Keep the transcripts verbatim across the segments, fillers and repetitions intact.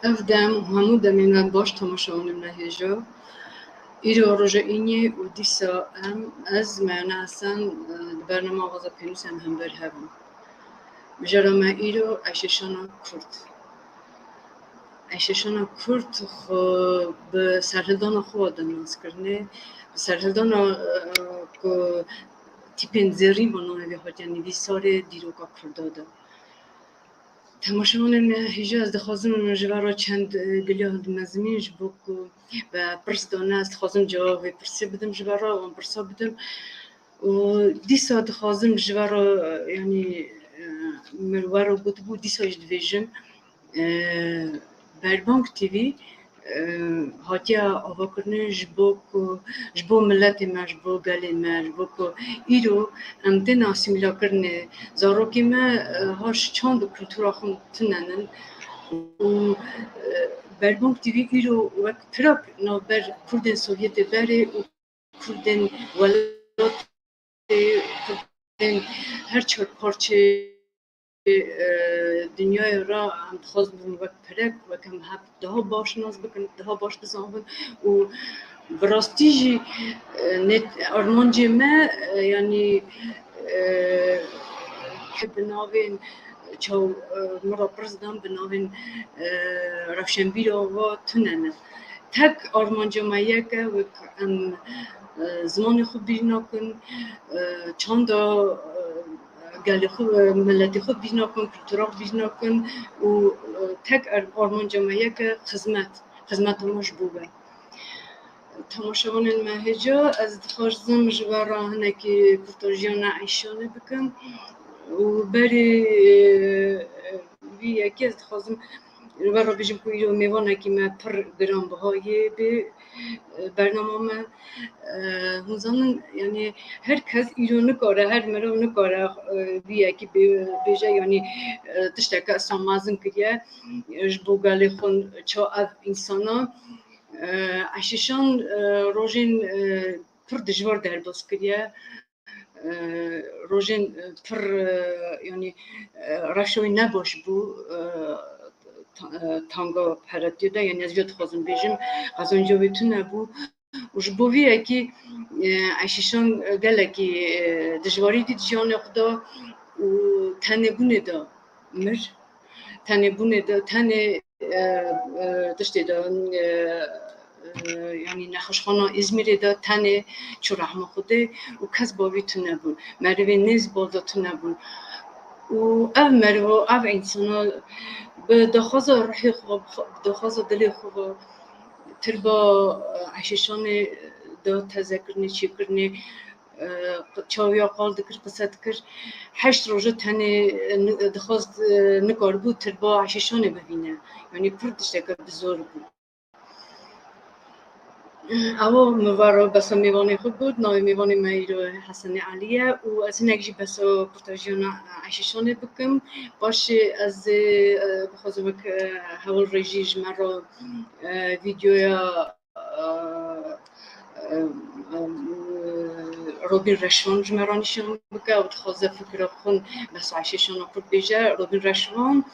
Ev dem û hemû demên me baş temaşevanên me hêja. Îro roja îniyê û dîsa em, ez, Meyane Hesen, e, di bernama Avaza Pênûsê em hember hebûn. Mijara me îro eşêşana Kurd. Eşêşana Kurd xwe bi serhildana xwe ve nas kirine. Bi serhildana, e, ku tîpên zêrîn bi navê vê hatiye nivîsarê dîroka Kurda de. Temaşevanên me hêja, ez dixwazim ji we re çend, e, giliya hildimezimîn, ji bo ku be pirs dane, ez dixwazim cewabê pirsê bidim ji we re, wan pirsa bidim. Û dîsa dixwazim ji we re, e, yanî, e, min we re gotibû, dîsa jî dibêjim, e, Berbang T V, e, hatiye avakirinê ji bo ku, ji bo miletê me, ji bo gelê me, ji bo ku îro em tên asîmîlakirinê, zarokê me, e, ha ji çand û kultura xwe tune nin û, e, Berbang T V îro wek pirak navber Kurdên Sovyetê berê û Kurdên welatê, Kurdên her çar parçeyê, e, dinyayê re em dixwazin wek pirek, wek em hev daha baş nas bikin, daha baş bizanbin û bi rastî jî, e, nê armancê me, e, yanî, e, bi navên çaw, e, min re pirs dan, bi navên, e, rewşenbîra we tune ne. Tek armanca me yek e, wek em, e, zimanê xwe bîr nakin, e, çanda, e, gelê xwe, e, miletê xwe bîr nakin, kultura xwe bîr nakin û, e, tek er-, armanca me yek e, xizmet. Xizmeta me ji bo we. Temaşevanên me hêja, ez dixwazim ji we re hinekî kurtajiyana Eyşanê bikim û berê, e, vî yekê ez dixwazim ji we re bêjim ku îro mêvanekî me pir giranbiha yê bi, e, bernama me. E, hûn zanin, yanî her kes îro nikare, her mirov nikare, e, vî yekî bê-, bêje, yanî, e, tişteke esra mezin kiriye, e, ji bo gelê xwe ça ev însana. E, Eşîşan, e, rojên, e, pir dijwar derbas kiriye. E, rojên, e, pir, e, yanî, e, rewşa wî nebaş bû, e, ta-, e, tanga peretiye de, yanî ez vê dixwazim bêjim, qezenca wî tune bû. Û ji bo vî yekî, e, Eşîşan gelekî, e, dijwarî dît jiyanê xwe de û tenê bûnê de mir. Tenê bûnê de, tenê, e, e, tiştê de, e, e, yanî nexweşxana Îzmîrê de tenê çû rehma Xwedê û kes bavî tune bûn. Merivê nêz bal de tune bûn. Û ev merivo, ev însana bi daxwaza ruhê xwe, bi daxwaza dilê xwe ve tirba, e, Eşîşanê de tezekirinê, çêkirinê, e, çawiya qal dikir, qise dikir. Heşt roja tenê, e, ni-, dixwast, e, nikaribû tirba Eşîşanê bivîne. Yanî pir tişteke bi zor bû. Ewa min va re besa mêvanê xwe got. Navê mêvanê me îro Hesenê Elî ye û ez hinek jî besa kurtajiyana Eşîşanê bikim. Paşê ez ê, e, bixwazim wek, e, heval rejî ji me re, e, vîdeoya, e, e, e, Robîn Reşvan ji me re nîşan bike û dixwaze fikra xwe besa Eşîşana Kurd bêje. Robîn Reşvan,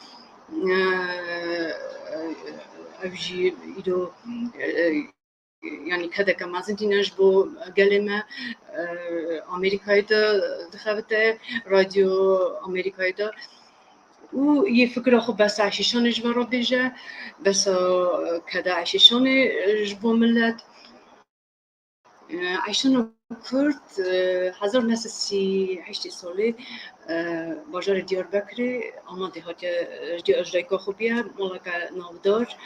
e, e, ev jî îro, e, yanî kedeke mezin tîne ji bo gelê me, e, Amerîkayê de dixebite, Radyo Amerîkayê de û yê fikra xwe besa Eşîşanê ji me re bêje, besa keda Eşîşanê, e, ji bo milet. E, Eşîşana Kurd, e, hezar neh sed sî heştê salê, e, bajarê Diyarbekirê Amedê hatiye, e, ji dê ez dayika xwe bûye, maleke navdar.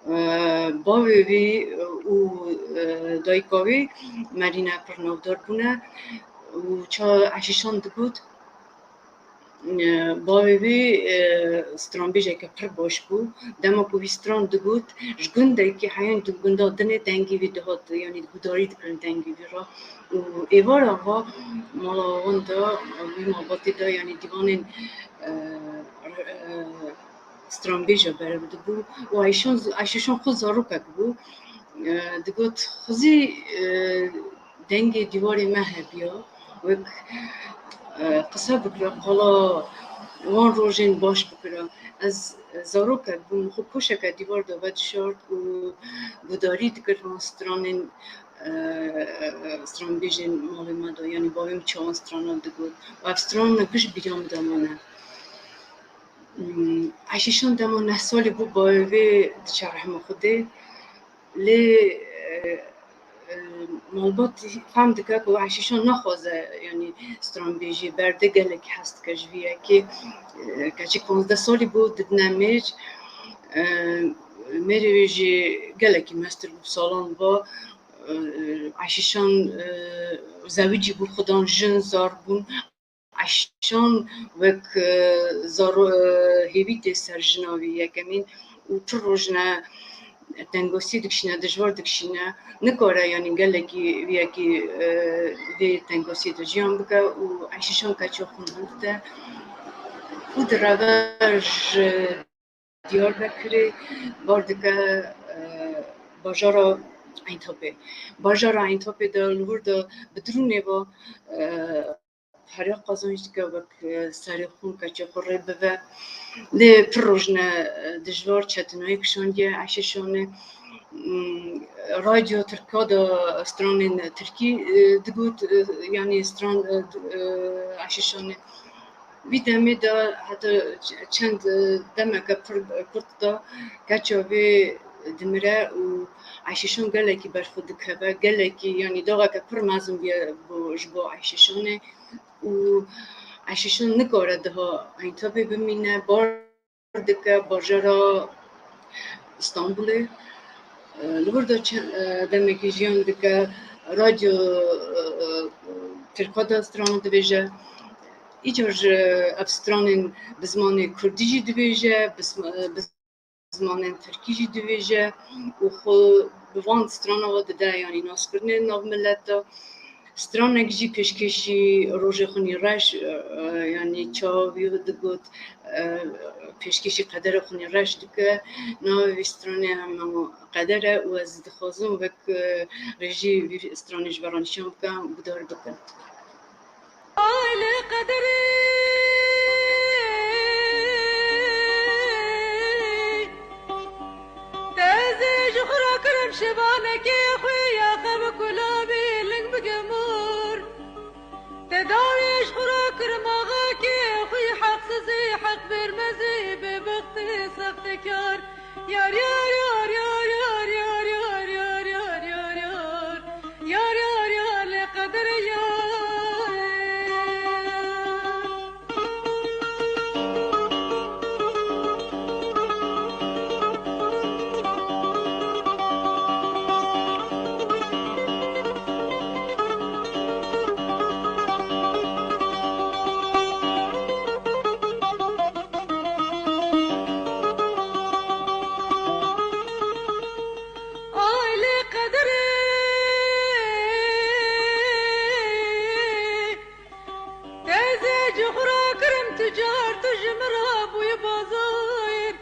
E, bavê wî û, e, dayika wî merîne pir navdar bûne û ça Eşîşan digot, e, bavê wî, e, stranbêjeke pir baş bû. Dema ku wî stran digot, ji gundekî heyan di gunda dinê dengê wî dihat, yanî guhdarî dikirin dengê wî re. Û êvara va mala wan de, wî malbatê de, yanî dîwanên, e, e, stranbêja berev dibû û Eyşan, Eyşîşan xwe zarokek bû. E, digot, xwezî, e, dengê dîwarê me hebiya, wek, qise bikira, qala wan rojên baş bikira. Ez zarokek bûm, xwe poşeke dîwar de vedişart û gudarî dikir van stranên, e, stranbêjên malê me de, yanî bavê min çawan stranan digot. Û ev stranan giş bîra min de mane. Hmm, Eşîşan dema neh salî bû, bavê wê diçe rehma Xwedê. Lê, e, e, malbat fam dike ku Eşîşan naxwaze, yanî stranbêjî berde, gelekî hez dike ji vî yekê. E, keçik panzdeh salî bû, didine mêr. E, mêrê wê jî gelekî mestir bû, salan va. E, Eşîşan, e, zewicî bû, xudan jin zar bûn. Eşan wek, e, zaro-, e, hêvî tê ser jina wî yekemîn û pir rojne tengosî dikişîne, dijwar dikişîne. Nikare, yanî gelekî vî yekî, e, vê tengosî de jiyan bike û Eşîşan keça xwe dûr de û direve ji Diyarbekirê bar dike, e, bajara Eyntabê. Bajara Eyntabê de li wir de bi dirûnê ve, e, pere qazanç dike, wek, e, serê xwe, keçê xwe rê bive. Lê pir rojne, e, dijwar çetinayî kişandiye Eşîşanê. Hmm, Radyo Tirka de stranên tirkî, e, digot, e, yanî stran, e, di-, e, Eşîşanê. Vî demê de heta ç-, çend, e, demeke pir kurt de keça wê dimire û Eşîşan gelekî berxwe dikeve, gelekî, yanî daxeke pir mezin bûye bo, ji bo Eşîşanê û Eşîşan nikare diha Eyntabê bimîne, bar dike bajara Stenbolê. E, li wir de çe-, e, demekî jiyan dike, radyo, e, e, Tirka de strana dibêje. Îcar ji ev stranên bi zimanê kurdî jî dibêje, bi sma-, bi zimanên tirkî jî dibêje û xwe bi van strana ve dide, yanî naskirinê nav milet de. Stranek jî pêşkêşî rojê xwe nî reş, e, e, yanî çawa wî digot, e, pêşkêşî qederê xwe nî reş dike. Navê vî stranê hema qeder e û ez dixwazim wek, e, rêjî vî stranê ji we re nîşan bikim, guhdar bikin. Aile qederê. Te ez ê ji xwe re kirim şivanekê xwe ya xem kulavê ling bige mor. Te dawî ji xwe re kirim axakê xwe heqsizî heq bermezî bêbextê sextekar. Yar, yar, yar, yar, yar, yar, yar, yar, yar, yar, yar. Yar, yar, yar, lê qederê yar. Aile qederê. Teze cuxra kirim tu car, tu ji min re bûyî bazar.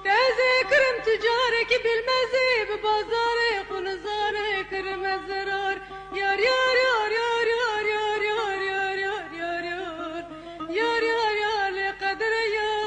Teze kirim tu carekî bilmezê bi bazarê xwe nizane kirime zerar. Yar, yar, yar, yar, yar, yar, yar, yar, yar, yar, yar. Yar, yar, yar, lê qedere yar.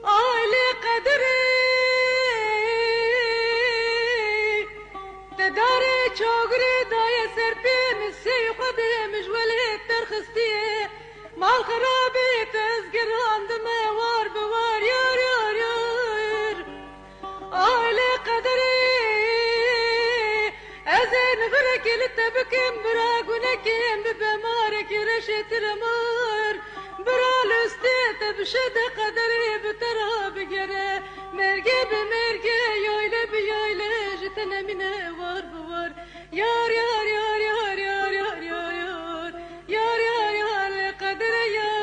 Aile qedere. Te darê çagirê daye ser pê, min sey xwe bê min ji welê derxistiye. Mal xirabê te ez girandime war bi war, yar, yar, yar. Aile qederê, ez ê nivirekê li te bikim, bira gunekê em bibe marekî reşê tiremar. Bira listê te bişe de qederê bi te re bigere. Mêrgê bi mêrgê, yayle bi yayle, ji te nemîne war bi war. Yar, yar, yar, yar, yar, yar, yar, yar. Yar, yar, yar, qedere yar.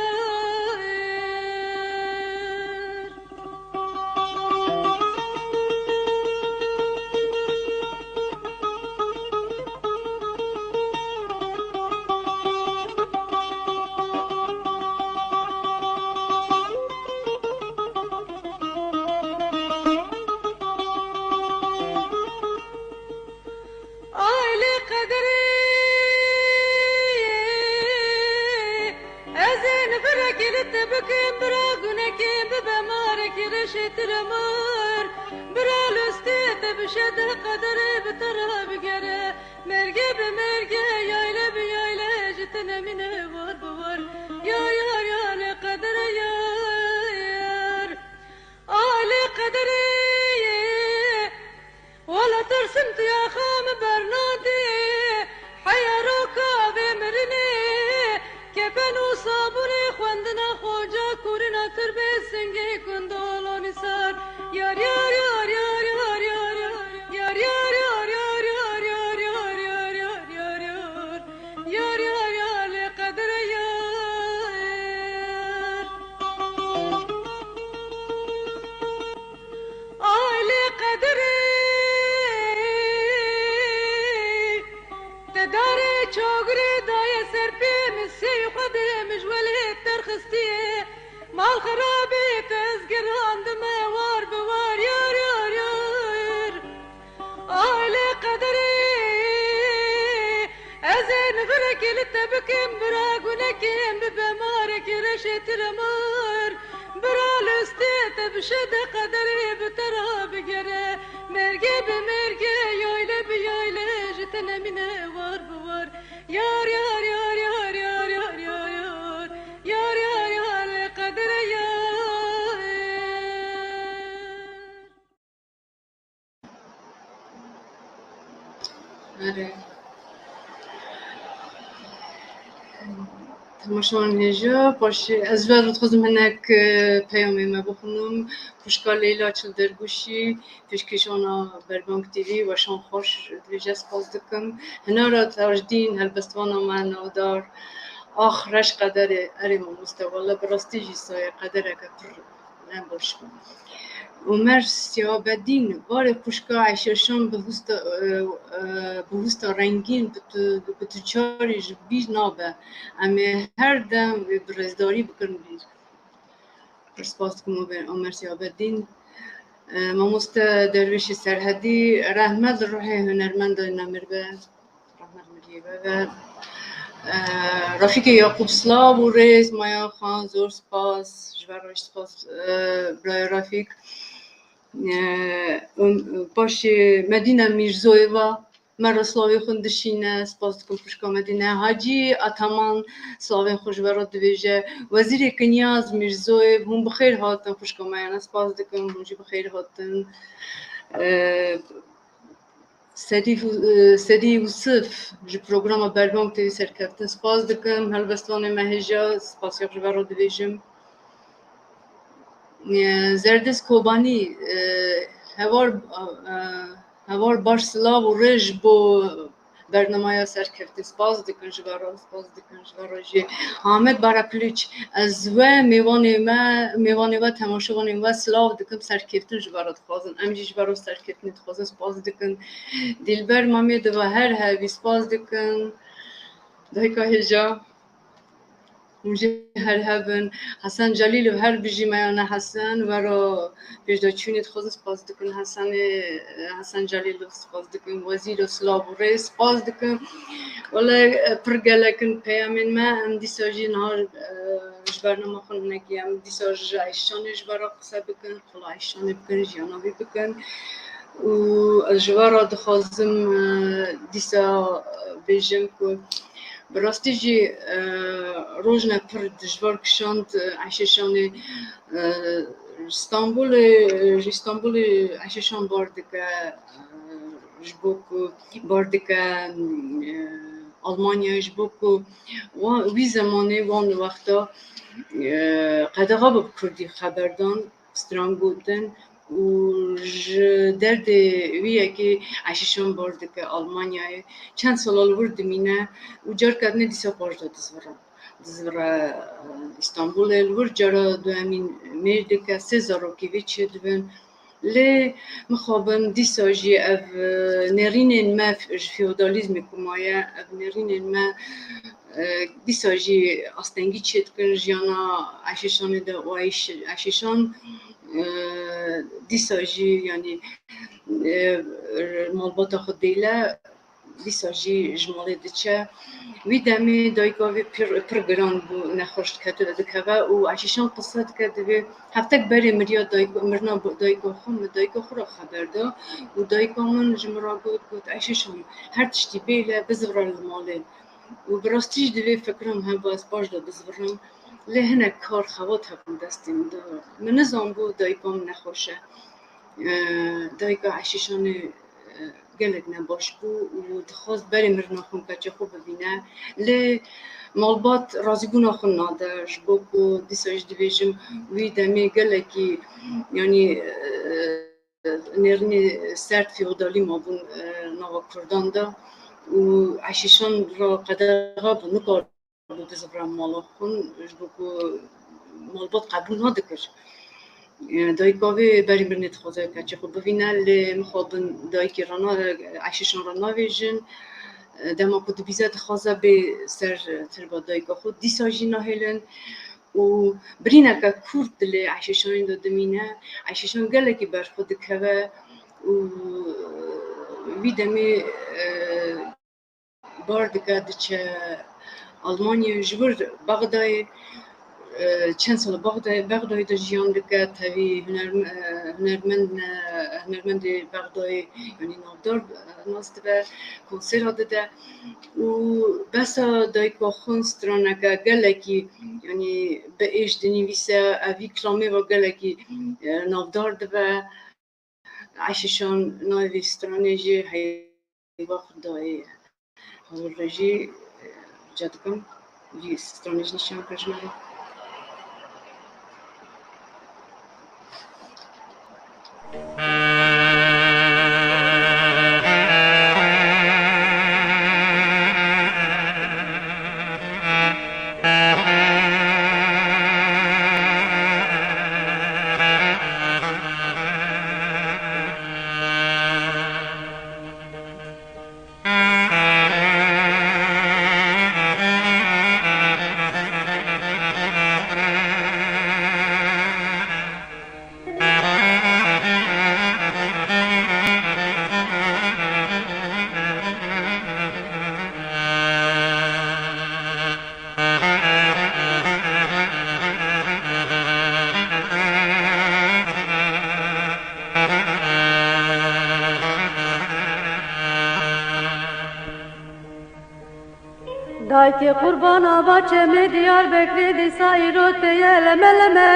Te bikim bira gunekê, bibe marekî reşê tiremar. Bira lustê te bişe de qederê bi te re bigere. Mergê bi mergê, yayle bi yayle, ji te nemîne war bi war. Yar, yar, yar, li qedere yar. Alê qederê, wela tersim tu ya xwe min bernadê. Heya roka vê mirinê, kefen û sabûnê xwendina Xoca Kûrina Tirbê Singê Gundolanî sar. Yar, yar, yar, yar. Yar, yar, yar, li qedere yar. Ay, li qederê. Te darê çagirê daye ser pê, min sey xwe dê, min ji welê derxistiye. Mal xerabê te ez girandime war bi war, yar, yar, yar. Alê qederê, ez ê nivirekê li te bikim, bira gunekê min bibe marekî reşê tiremar. Bira listê te bişe de qederê bi te re bigere. Mergê bi mergê, yayle bi yayle, ji te nemîne war bi war. Yar, yar, yar. Yar, yar, yar, li qedere yar. Erê. Temaşevan hêja, paşê ez ji ber dixwazim hinek, e, peyamê me bixwînim. Xwişka Leyla Çildergûşî, pêşkêşana Berbang T V, weşan xweş dibêje, spas dikim. Hinara Tajdîn, helbestvana me navdar. Ax, reş qederê, erê mamoste, wele bi rastî jî sayê qedereke pir ne baş bû. Omer Siyabedîn, barê xwişka Eşeşan bi hûsta, e, e, bi hûsta rengîn, bi tu, bi tu çarî ji bîr nabe. Em ê her dem wê bi rêzdarî bikin bîr. Pir spas dikim Omer, Omer Siyabedîn. E, mamoste Dervêşê Serhedî, rehmet li ruhê hunermenda nemirbe. Rehmet miriyê be ve. E, Refîkê Yaqûb, silav û rêz, Maya Xan, zor spas, ji ber roj spas, e, birayê Refîk. E, û paşê Medîne Mîrzoyeva, me re silavê xwe dişîne, spas dikim xwişka Medîne. Hacî Ataman, silavên xwe ji we re dibêje. Wezîrê Kinyaz Mîrzoyev, hûn bi xêr hatin xwişka me, yani spas dikim, hûn jî bi xêr hatin. E, Sedî, e, Sedî Yusif ji programa Berbang T V serkeftin spas dikim. Helbestvanê me hêja spasiya ji we re dibêjim. E, Zerdest Kobanî, e, heval, e, heval baş silav û rêz ji bo bernamaya serkeftin spas dikim ji we re, spas dikim ji we re jî. Ahmet Barakliç, ez we mêvanê me, mêvanê we, temaşevanên we silav dikim, serkeftin ji we re dixwazin. Em jî ji we re serkeftinê dixwazin, spas dikin. Dilber Mamê diva her hebî, spas dikin. Dayika hêja. Hûn jî her hebin. Hesen Celîlov her bijî meyane Hesen. We re pêşdaçûnê dixwazin, spas dikin Hesenê, Hesen Celîlov spas dikin. Wezîro silav û rê spas dikin. Wele pir gelek in peyamên me. Em dîsa jî niha, e, ji bernama xwe hinekî em dîsa ji Eyşanê ji we re qise bikin. Xwela Eyşanê bikin, jiyana wî bikin. Û ez ji we re dixwazim, e, dîsa bêjim ku bi rastî jî, e, rojne pir dijwar kişand, e, Eyşê Şanê, e, Stenbolê, ji Stenbolê Eyşê Şan bar dike, e, ji bo ku bar dike, e, Almanyayê, ji bo ku wa-, wî zemanê wan wexta, e, qedexa bi kurdî xeber dan, stran gotin û ji derdê wî yekê Eyşê Şan bar dike Almanyayê. Çend sala li wir dimîne û carka dinê dîsa paş de dizvire. Dizvire, e, Îstanbulê, li wir cara duyemîn mêr dike, sê zarokî vê çêdibin. Lê mixabin dîsa jî ev, e, nêrînên me f-, ji feodalîzmê ku maye, ev nêrînên me, e, dîsa jî astengî çêdikin jiyana Eyşê Şanê de û Eyş-, Eyşê Şan, e, dîsa jî, yanî, e, malbata xwe dêle dîsa jî ji malê diçe. Wî demê dayika wî pir, pir giran bû, nexweş dikete, dikeve û Eşîşan qise dike, divê heftek berê miriya dayik-, mirina dayika xwe, min dayika xwe re xeber da û dayika min ji min re got, got, "Eşîşan, her tiştî bêle, bizivre li malê." Û bi rastî jî divê fikra min hebû, ez paş de bizivirim. Lê hinek kar xebat hebûn destê min de. Min nizanbû dayika min nexweş e. E, dayika Eşîşanê, e, gelek nebaş bû û dixwest berê mirina xwe û keçê xwe bibîne. Lê malbat razîbûna xwe nade, ji bo ku dîsa jî dibêjim wî demê gelekî, yanî, e, nêrînê sert feodalî mabûn, e, nava Kurdan de û Eşîşan re qedexe bû, nikar bû bizivre mala xwe, ji bo ku malbat qebûl nadikir. E, dayika wê berî mirinê dixwaze keçê xwe bivîne, lê mixabin dayikê re na-, Eşîşan re navêjin. E, dema ku dibîze dixwaze bê ser tirba dayika xwe, dîsa jî nahêlin. Û birîneke kurt dilê Eşîşanê de dimîne. Eşîşan gelekî berxwe dikeve û wî demê, e, bar dike, diçe Almanya, ji wir Bexdayê, e, çend sal Bexdayê, Bexdayê de jiyan dike, tevî hunerm-, e, hunermend ne, hunermendê Bexdayê, yanî navdar, e, nas dibe, konsera dide û besa dayika xwe straneke gelekî, yanî bi êş dinivîse, ev vî kilamê ve gelekî, e, navdar dibe. Eşîşan navê vî stranê jî Heyva Xwedayê ye. Hewlrejî, e, rica dikim vî stranê jî nîşan bike ji me re. Dayikê Qurban Ava çemê Diyarbekirê dîsa îro teye leme leme.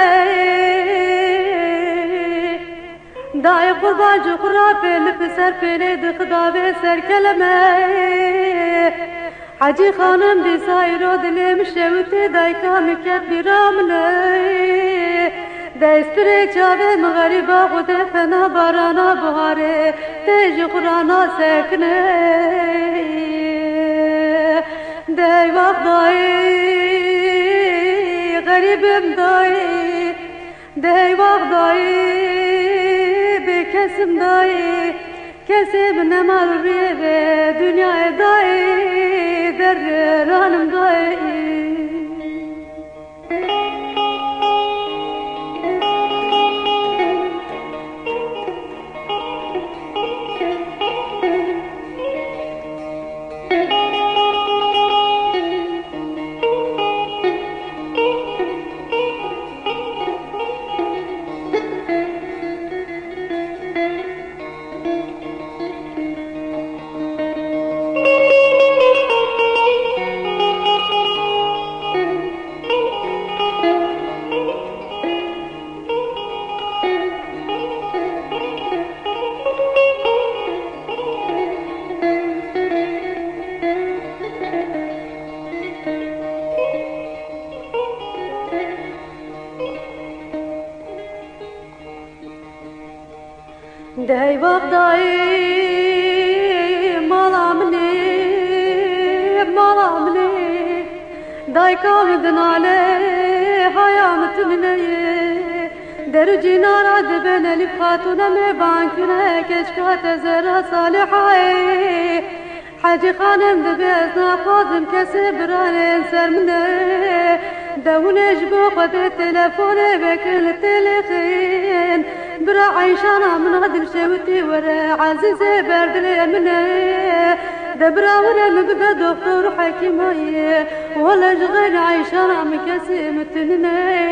Dayê Qurban ji xwe ra pêlik ser pêlê dixidavê ser keleme. Hecî Xanim dîsa îro dilê min şewitê dayika min ket bîra min e. Destirê çavê min xerîba Xwedê fena barana biharê tê ji xwe ra nasekine. Dey vax dayê, xerîbim dayê, dey vax dayê, bêkesim dayê, kesê min nema li rûyê ve, dinyayê dayê, derranim dayê. Dey vax dayê mala min ê, mala min ê. Dayka min dinale, haya min tu min ê. Der û cînara dibe Elîf Xatûne me bang kine, keçka te zera Salihayê. Hecî Xanim dibe ez naxwazim kesê biranên ser min e. De hûn ê ji bo Xwedê telefonê vekin li têlêxin. Bira Eyşana min a dilşewitî were, ezîzê ber dilê min e. De birawire min bibe doktor û hekîmayê, wele ji xeyrê Eyşana min kesê min tune neyê.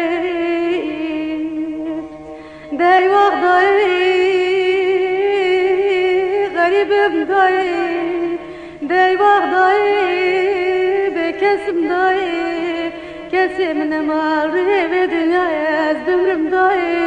Dey wax dayê, xerîbim dayê, dey wax dayê, bê kesim dayê, kesê min nema rê vê dinyayê, ez bimrim dayê.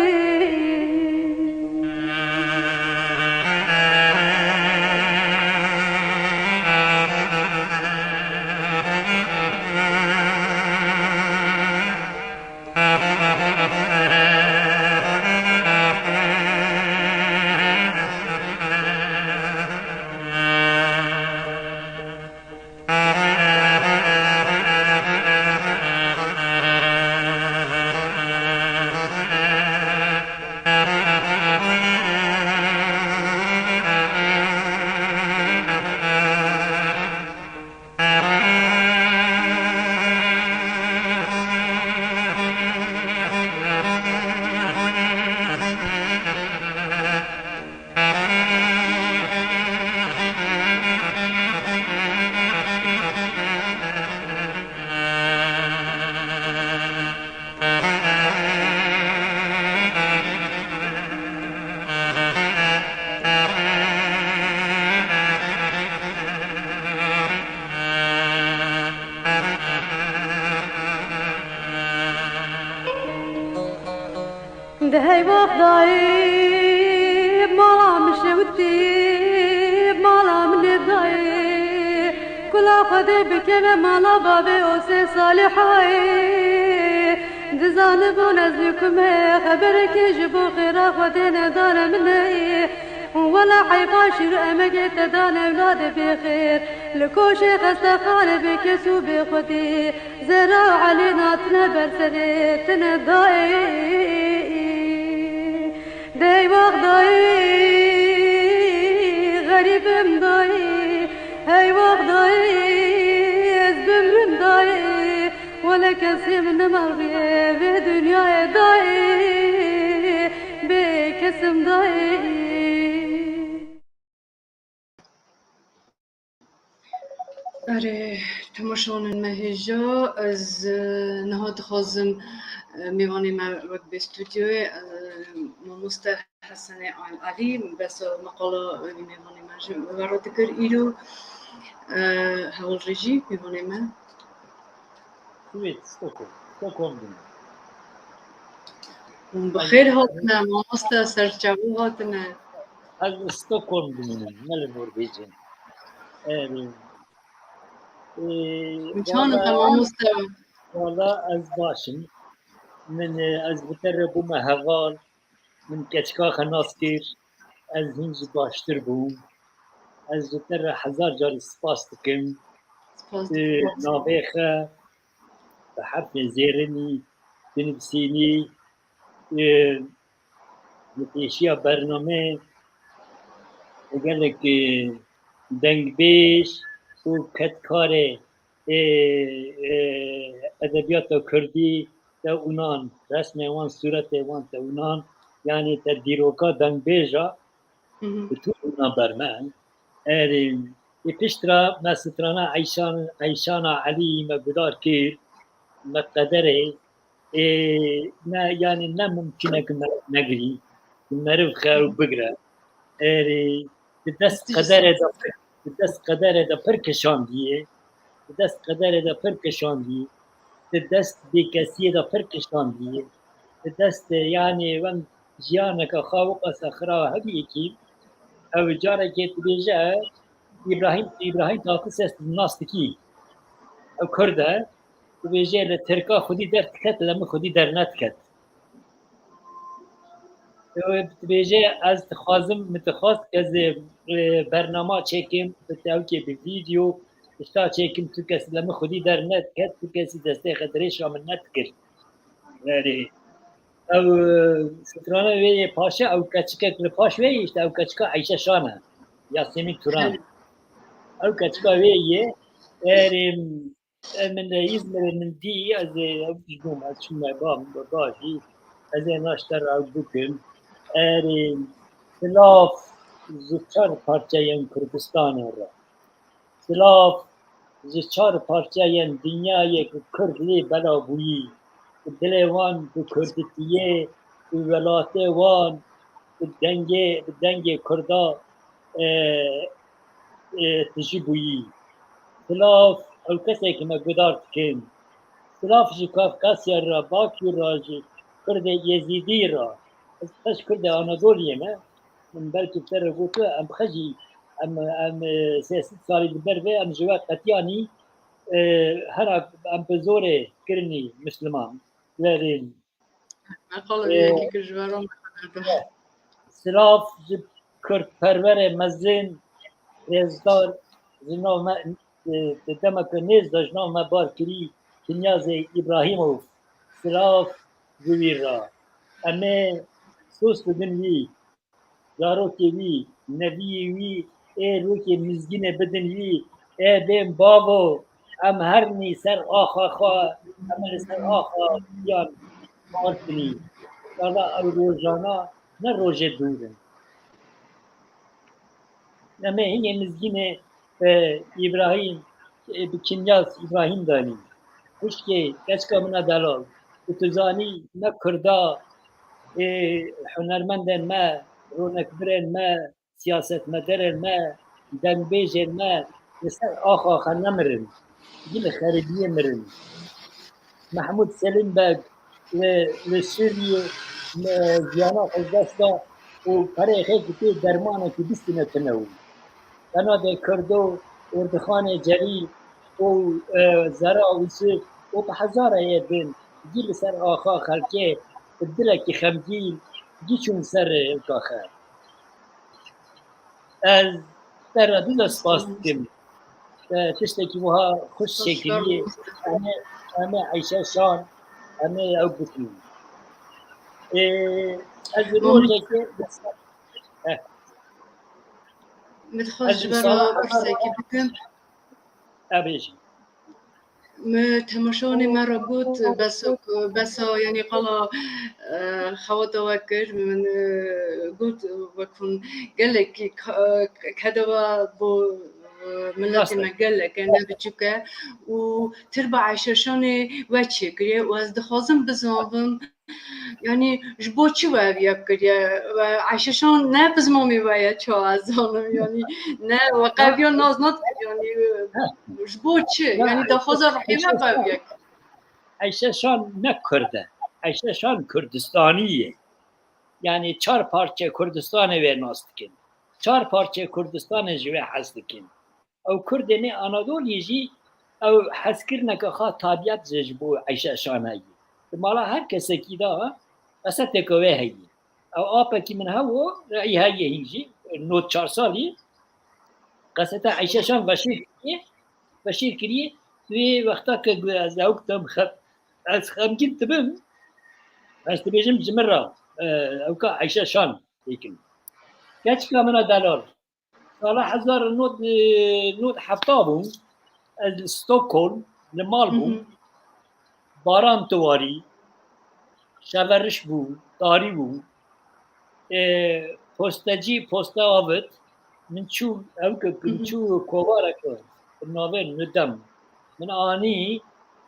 Di heyvax dayê, mala min şewitî, mala min ê dayê. Kula Xwedê bikeve mala bavê Osê Salihayê. Dizanibûn ez li ku me, xeberekê ji bo xêra Xwedê nedane min ê. Wela heyfa şîr û emegê te dan ewladê bêxêr. Li koşê xestexanê bê kes û bê xwedî. Zehra û Elî natine ber serê tine dayê. Dey wax dayê, xerîbim dayê. Hey wax dayê, ez bimrim dayê. Wele kesê min nema rê vê dinyayê dayê. Bê kesim dayê. Erê, temaşevanên me hêja, ez, e, niha dixwazim, e, mêvanê me wek bê stûdyoyê, e, mamoste Hesenê Al Elî, besa meqala wî mêvanê me ji we re dikir îro, e, hewl rêjî mêvanê me. Wê, Stockholm, Stockholm dimînim. Hûn bi xêr hatine, mamoste, ser çavû hatine. Ez li Stockholm dimînim, ne li Norvêcê. Erê. Ê, Hûn çawan in te, wala, mamoste? Wala ez baş im. Min, e, ez bi te re bûme heval. Min keçika xwe nas kir, ez hîn jî baştir bûm. Ez ji te re hezar carî spas dikim. Spas dikim. Tu navê xwe bi herfên zêrînî dinivîsînî, ê, li pêşiya bernameyê gelek, ê, dengbêj û kedkarê ê, ê, edebiyata kurdî te unan, resmê wan, sûretê wan te unan, yanî te dîroka dengbêja Hı hı. bi tu unan ber me. Erê, ê pişt re me strana Eyşan, Eyşana Elî me gudar kir, me qederê, ê, ne, yanî ne mumkin e ku meriv negirî, ku meriv xew bigre. Erê, di dest qederê de pir, di dest qederê de pir kişandiye, di dest qederê de pir kişandiye, di dest bêkesiyê de pir kişandiye, di dest, yanî wem jiyaneke xwe wiqasa xira hebî yekî, ew carekê dibêje, Îbrahîm, Îbrahîm Tatlises nas dikî. Ew Kurd e. Dibêje li Tirka xwedî derdiket, li min xwedî dernediket. Ew dibêje, ez dixwazim, min dixwast ez, e, bernama çêkim, bi tewkê bi vîdeo, tişta çêkim, tu kes li min xwedî dernediket, tu kesî destê xwe dirêşa min nedikir. Erê. Ew, e, strana wê yê paşê ew keçikek li paş wê yê, işte ew keçika Eyşe Şan e. Yasemîn Turan. Ew keçika wê yê, erê, e, min li Îzmirê min dî, ez ê ew ji bo me çûme ba, ba jî, ez ê naşte re ew bikim. Erê, silav ji çar parçeyên Kurdistanê re. Silav ji çar parçeyên dinyayê ku Kurd lê bela bûyî, ku dilê wan bi Kurditiyê, bi welatê wan, bi dengê, bi dengê Kurda, e, e, tijî bûyî. Silav ew kesê ku me guhdar dikin. Silav ji Kafkasya re, Bakûr re, ji Kurdê Yezîdî re. Ez xwe ji Kurdê Anadoliyê me. Min belkî te re got, em xwe jî, em, em, e, sê sed salî li ber vê em ji we qetiyanî, e, hera em bi zorê kirinî misliman. Lerê Me qala Ee, vê yekê kir ji ber wan. Silav ji kurdperwerê mezin, rêzdar, ji nav me, e, di demeke nêz de ji nav me bar kirî, Kinyazê Îbrahîmov. Silav ji wî re. Em ê soz bidin wî. Zarokê wî, neviyê wî, ê rokê mizgînê bidin wî, ê bên bavo, em hernî ser axa xwe, em ê li ser axa yan partinî. Sala ew rojana ne rojê dûr in. Em ê hinê mizgînê, e, Îbrahîm, e, bi Kinyaz Îbrahîm danî. Xwişkê, keçika min a delal, ku tu zanî me Kurda, ê, hunermendên me, ronekbirên me, siyasetmedarên me, dengbêjên me li ser axa xwe nemirin, gî li xeribiyê mirin. Mehmûd Selîm Beg li, li Sûriyê, e, jiyana xwe ji dest da û perê xwe dikê dermanekî bistîne tune bû. Qenadê Kurdo, Ordixanê Celîl û, e, Zera Wisif û bi hezara yê din gî li ser axa xelkê bi dilekî xemgîn gî çûn ser rêka xwe. Ez te re dû de spas dikim. E, tiştekî wiha xweş çêkiriye. Em ê, em ê Eyşe Şan, em ê ew bikin. E, ez rojekê Min dixwest ji ber wa pirsekî bikim. Ebêjin. Me temaşevanê me re got, besa, besa, yanî qala, e, xewata we kir, min, e, got, wek hûn gelekî ka-, e, kedeva bo, e, miletê me gelek e, ne biçûk e û tirba Eyşe Şanê we çêkiriye û ez dixwazim bizanbim, Yanî ji bo çi we ev yek kiriye? We Eyşe Şan ne pizmamê we ye, ça ez zanim, yanî ne we qeviya naz nadikir, yanî ji bo çi? Yanî daxwaza ruhê we be ev yek. Eyşe Şan ne Kurd e. Eyşe Şan Kurdistanî ye. Yanî çar parçe Kurdistanê wê nas dikin. Çar parçe Kurdistanê ji wê hez dikin. Ew Kurdê nê Anadoliyê jî ew hezkirineke xwe tabiyet ji, ji bo Eyşe Şan heye. Di mala her kesekî de qeseteke wê heye. Ew apekî min hewo, reyî heye hîn jî, not çar salî, qeseta Eyşe Şan veşêr kiriye, veşêr kiriye, wê wexta ke gu-, ez ew kitab xe-, ez xemgîn dibim, ez dibêjim ji min re, e, ewka Eyşe Şan têkin. Keçika min a delal. Sala hezar nod, nod hefta bû, ez li Stockholm li mal bûm. Baran tiwarî, şeveriş bû, tarî bû. E, postecî poste avit, min çû, ew ke min çû kovareke bi navê Nudem. Min anî,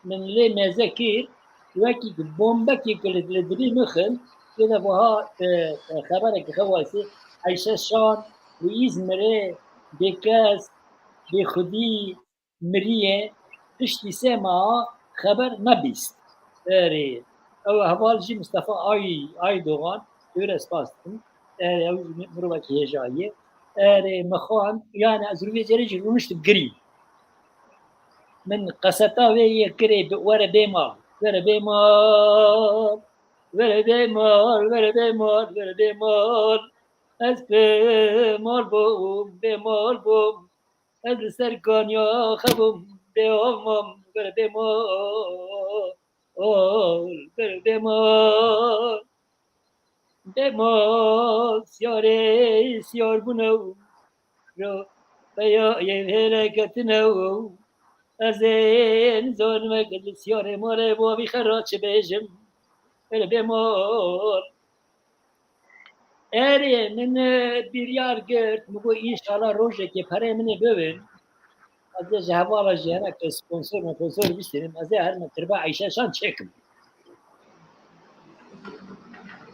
min lê mêze kir, wekî ku bombekî ku li, li dilî min xind, tê de wiha, e, e, xeberekî xewa sê, Eyşe Şan li Îzmirê bêkes, bêxwedî miriye, piştî sê meha xeber me bîst. Erê, ew heval jî Mistefa Ay-, Aydogan, pêre spas dikim. Erê, ew jî mirovekî hêja ye. Erê, me xwend, yani ez rûvê cerê jî rûniştim girî. Min qeseta wê yê kirê bi were bê mal, were bê mal, were bê mal, were bê mal, were bê mal. Ez bê mal bûm, bê mal bûm. Ez li ser kaniya xebûm, bê av mam, were bê mal, were bê mal. Bê mal, siyarê siyar bûne û ro peya yê hêle ketine û ez ê nizanim eke li siyarê malê bo vî xera çi bêjim. Were bê mal. Erê, min, e, biryar girt, min got, înşala rojekê perê min ê bibin. Ez ê ji hevala jî hinek sponsor, sponsor bistînim. Ez ê herime tirba Eyşe Şan çêkim.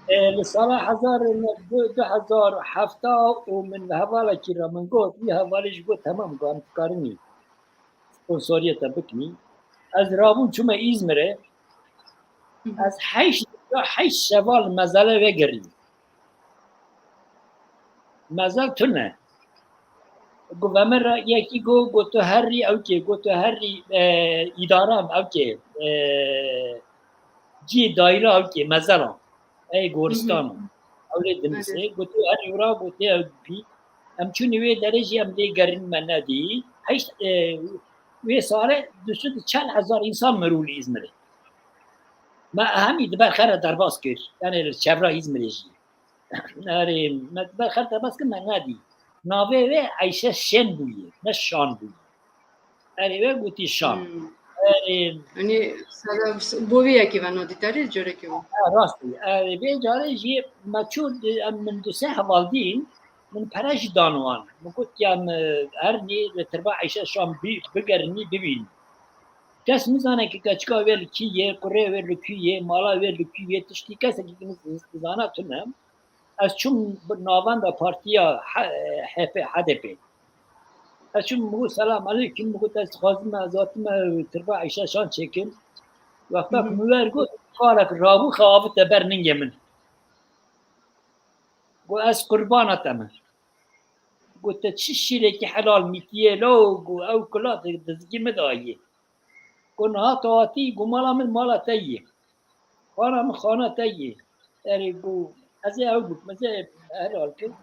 E, li sala hezar, du, du hezar heft û min hevalekî re min got, wî hevalê jî got, temam, got, em dikarin wî sponsoriyê te bikin. Ez rabûm çûme Îzmirê. Hı hı. Ez heşt, heşt şeva li mezele vegerî. Mezel tune. Got, ve min re yekî got, got, tu herî ewkê, got, tu herî, e, îdaram ewkê, e, cî dayîra ewkê, mezelan. Ey goristan. Hı hı. Ew lê dimsê. Evet. Got, tu herî wira, got, ew bî. Em çûnî wê derê jî em lê gerîn me nedî. Heşt, e, wê sare du sed û çel hezar însan mirû li Îzmirê. Me hemî di ber xwe re derbas kir. Yani li çevra Îzmirê jî. Erê, me ber xer te bes kir, me nedî. Navê wê Eyşe Şen bûye, ne Şan bûye. Erê, wê gotî Şan. Hmm. Erê, Yanî, sere, bo vê yekê ve nadî te rê, carekê we. Ha, rast e. Erê, vê carê jî me çû, em min du sê heval dîn, min pere jî dan wan. Min got, ya me her nî li tirba Eyşe Şan bi-, bigerinî, bibîn. Kes nizane ki keçika wê li kî yê, kurê wê li kî yê, mala wê li kî yê, tiştî kesekî ki niz-, nizane tune. Ez çûm bi navenda partiya H-, H P, H D P. Ez çûm, min got, "Selam aleykum," min got, "Ez dixwazim, ez hatime tirba Eyşe Şan çêkim." Wexta ku min wer got, karek rabû xwe avite ber ningê min. Got, "Ez qurbana te me." Got, "Te çi şîrekî helal mîtiyê lo?" Got, "Ew kula di dizgî min dayê." Got, "Niha tu hatî?" Got, "Mala min mala te yê. Xana min xana te yê." Erê, got, "Ez ê ew bikim, ez ê helal kim."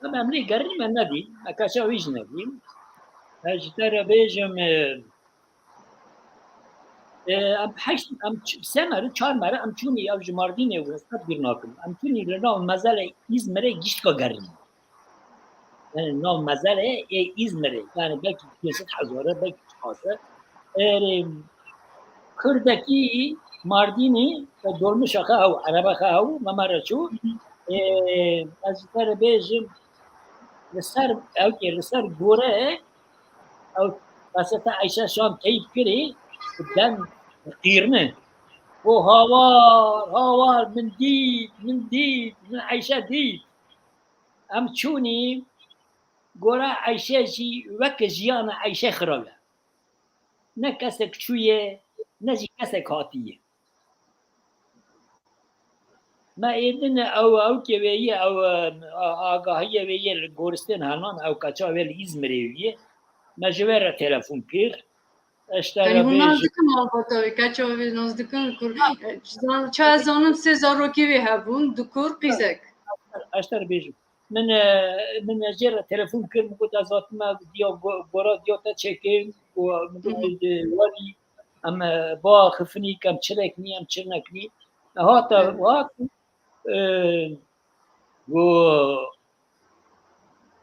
Em, em lê gerî me nedî, me keça wî jî nedî. Ez ji te re bêjim, e, e, em heşt, em ç-, sê mere, çar mere, em çûnî ew ji Mardînê û ez qet bîr nakim. Em çûnî li nav mezelê Îzmirê giştka gerî. Yani nav mezelê ê Îzmirê. Yani belkî pênc sed hezar e, belkî çiqas e. Erê, Kurdekî Mardînî, e, dolmuşa xwe hew, erebe xwe hew, me me re çû. E, ez ji te re bêjim, li ser, ewkê, li ser gore, ew qeseta Eyşe Şan teyp kirî, dem qîrni. Got, "Hawar, hawar, min dît, min dît, min Eyşe dît." Em çûnî, gora Eyşe jî weke jiyana Eyşe xirabe. Ne kesek çûye, ne jî kesek hatiye. Me êdin ew, ew ke wê ye, ew, a-, agahiyê wê ye li goristên henan, ew keça wê li Îzmirê wê ye. Me ji wê re telefon kir. Ez te re Yanî hûn nas bêjim. Dikin malbata wê, keça wê nas dikin, kur, zan-, ça ez zanim sê zarokê wê hebûn, du kur, qîzek. Ez te re bêjim. Min, e, min jê re telefon kir, min got, "Ez hatime diya go-, gora diya te çêkim." Û min got, Hı hı. "Di warî em, e, biaxifinî, em çirek nî, em çirnek nî." Hate, Evet. Hat, e, got,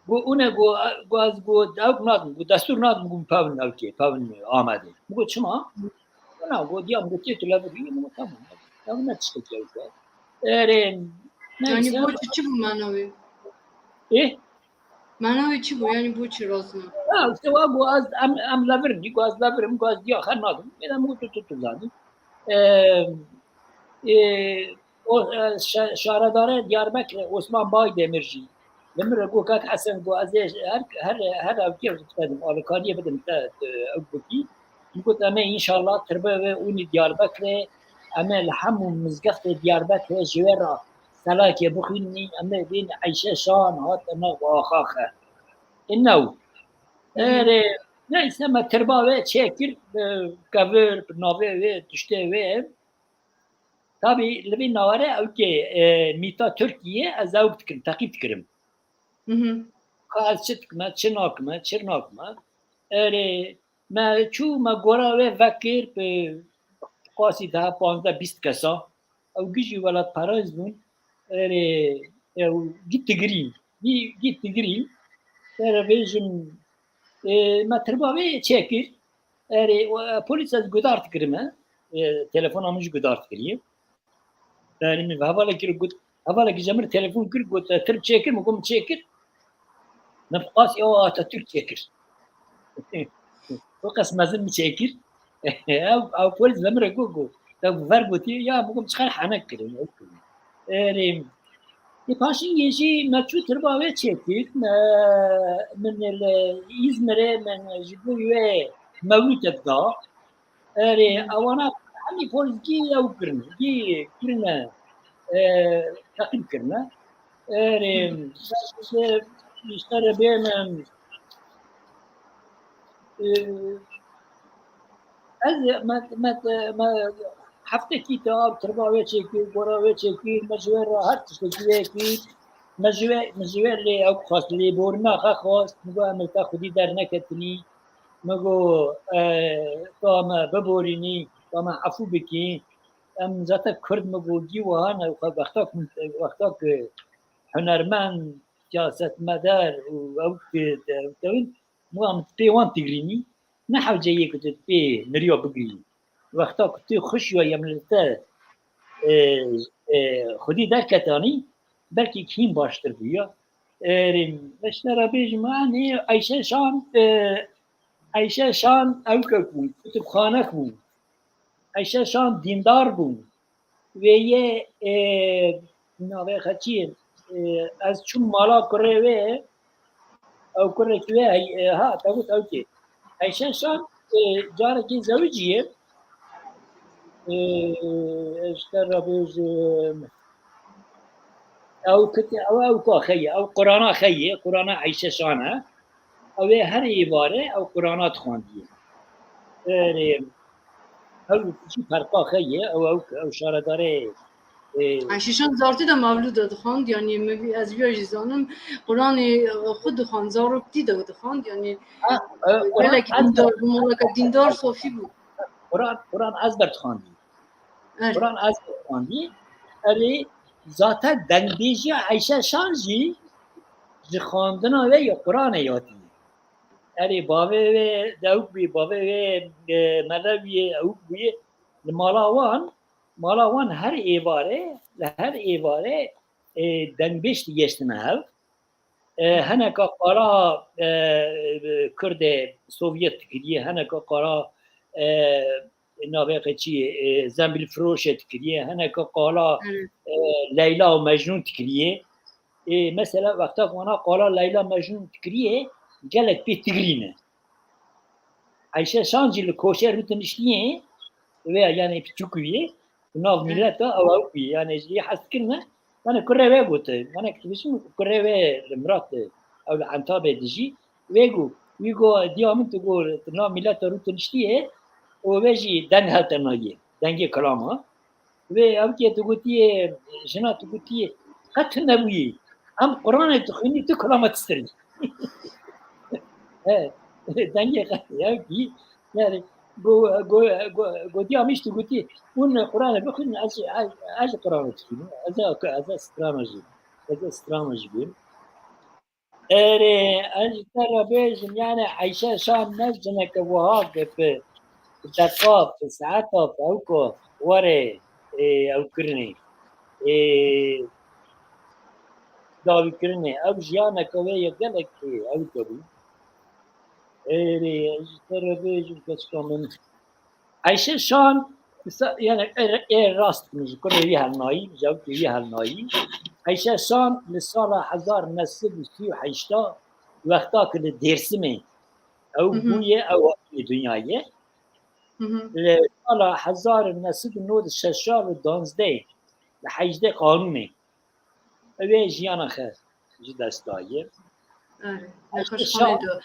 got, "Une, got, got, ez, got, dewk nadim, got, destûr nadim, got, pevin ewkê, pevin Amedê." Min got, "Çima?" Got, "Na, got, diya min got, tê tu levir bî." Min got, "Tamam, ev ne tiştekî ew ke." Erê, Yanî neyse. Bo çi, çi bû mena wê? Ê? Mena wê çi bû? Yanî bo çi razna? Ha, işte wa got, "Ez, em, em levirin, got, ez levirim, got, ez diya xwe nadim." Êdî min got, "Tu, tu, tu zanî." Ee, e, o, e, şe-, şaredare Diyarbekir Osman Baydemir jî li min re got, "Kak Hesen, got, ez ê her, her, her evkê bidim, alîkariyê bidim te, e, ew gotî." Min got, "Em ê înşallah tirbe ve ûnî Diyarbekirê, em ê li hemû mizgeftê Diyarbekirê ji wê re selakê bixwînî, em ê bên Eyşe Şan hate nav axa xe." Ê new. Hı hı. Erê, neyse me tirba wê çêkir, e, kevir, bi navê wê, tiştê wê. Tabî li vî navare ew kê, e, mîta Tirkiyê ez ew dikirim, teqîb dikirim. Hı hı. Ka ez çi dikime, çi nakime, çi nakime. Erê, me çû, me gora wê vekir bi qasî deh, panzdeh, bîst kesa. Ew gijî welatperest bûn. Erê, ew gît digirîn. Gî-, gît digirîn. Te re bêjim, e, me tirba wê çêkir. Erê, e, polîs ez guhdar dikirime. E, telefona min jî guhdar dikiriye. Yani min hevalekî re got, hevalekî ji min telefon kir, got, "Te tirb çêkir?" Min got, "Min çêkir." Min qas ya Atatürk çêkir. Wek ez mezin min çêkir. Ew, ew polîs li min re got, got. Te ver gotî, ya, min got, çiqas henek kirin, ew kirin. Erê, ê paşî yê jî me çû tirba wê çêkir, me, min li Îzmirê min ji bo wê mewlûdek da. Erê, ewana hemî polîs gî ew kirine, gî kirine, e, teqîb kirine. Erê, işte, işte re bê min, e, ez, me, me, me heftekî te av tirba wê çêkir, gora wê çêkir, me ji wê re her tiştekî wê kir, me ji wê, me ji wê lê ew xwest, lêborîna xwe xwest, min got, em li te xwedî derneketinî, min got, e, ka me biborînî, ka me efû bikî. Em zaten Kurd, min got, gî wiha ne, wexta ku, wexta ku hunermend, siyasetmedar û ew ku, ew tewin, min got, em pê wan tigrînî, ne hewce yê ku tu pê miriya bigirî. Wexta ku tu xweşiya yê em li te, e, e, xwedî derketanî, belkî hîn baştir bûya. Erê, ez ji te re bêjim, anî Eyşe Şan, e, Eyşe Şan ewkek bû, kutubxanek bû. Eyşe Şan dîndar bû. Wê yê, e, navê xwe çi ye? E, ez çûm mala kurê wê, ew kurekî wê, e, ha, te got ew kê. Eyşe Şan, e, carekê zewicî ye. E, ez ji te re bêjim, ew kit-, ew, ew ka xwe ye, ew Qur'ana xwe ye, Qur'ana Eyşe Şan e. Ew ê her êvarê ew Qur'ana dixwandiye. Erê, ew jî perqa xwe ye, ew, ew, ew şaredarê, e, Eyşe Şan zartî de mewlûd de dixwand, yanî min vî, ez viya jî zanim, Qur'anê, e, xwe dixwand, zaroktî de dixwand, yanî, ha, e, e, Qur'an gelek ez dîndar bû, malaka dîndar sofî bû. Qur'an, Qur'an ezber dixwandî. Erê. Qur'an ezber dixwandî. Erê, zaten dengbêjiya Eyşe Şan jî ji xwendina wê ya Qur'anê hatî. Erê, bavê wê dewik bû, bavê wê, e, melew bû, ewk bû. Li mala wan, mala wan her êvarê, li her êvarê, e, dengbêj digeştine hev. E, hineka qala, e, Kurdê Sovyet dikiriye, hineka qala, e, navê xwe çi ye, e, Zembilfiroşê dikiriye, hineka qala, e, Leyla û Mecnûn dikiriye. E, mesela wexta ku wana qala Leyla Mecnûn dikiriye, gelek pê tigrîne. Eyşe Şan jî li koşê rû tiniştiyê, wê yanê piçûk wî, nav mileta ew ew wî, yanê ji yê hez kirine, yanê kurê wê gote, yanê ki dibêjin kurê wê li Mirat, ew li Entabê dijî, wê got, wî got, diya min tu got, tu nav mileta rû tiniştiyê, û wê jî deng helte nayê, dengê kilama. Wê ew kê tu gotiye, jina tu gotiye, qet tu nebûyî. Em Qur'anê dixwînî, tu kilama tu serî. He, dengê qet, ew kî, yani, go, go, go, gotiya min jî tu gotî, hûn Qur'anê bixwînin, ez, ez, ez Qur'anê dixwînim. Ez, ez, ez strana jî, ez strana jî bûm. Erê, ez ji te re bêjim, yani Eyşe Şan ne jineke wiha ke bi deqa, bi saeta, bi ew ku were, ê, ew kirinê, ê, dawî kirinê. Ew jiyaneke wê ye gelek, ê, ew ke bû. Erê, ez ji te re bêjim, keçika min. Eyşe Şan, sa-, yani, ê, ê rast min ji kurê wî helnayî, ji ewkê wî helnayî. Eyşe Şan li sala hezar neh sed û sî û heşta wexta ki li Dêrsimê ew Hı hı. bûye, ew hatî dinyayê. Hı hı. Li sala hezar neh sed û nod û şeş û şeş û danzdeh, li hejdeh Kanûnê, ew ê jiyana xwe ji dest daye. Erê, Eyşe nexweşxanê Şan de.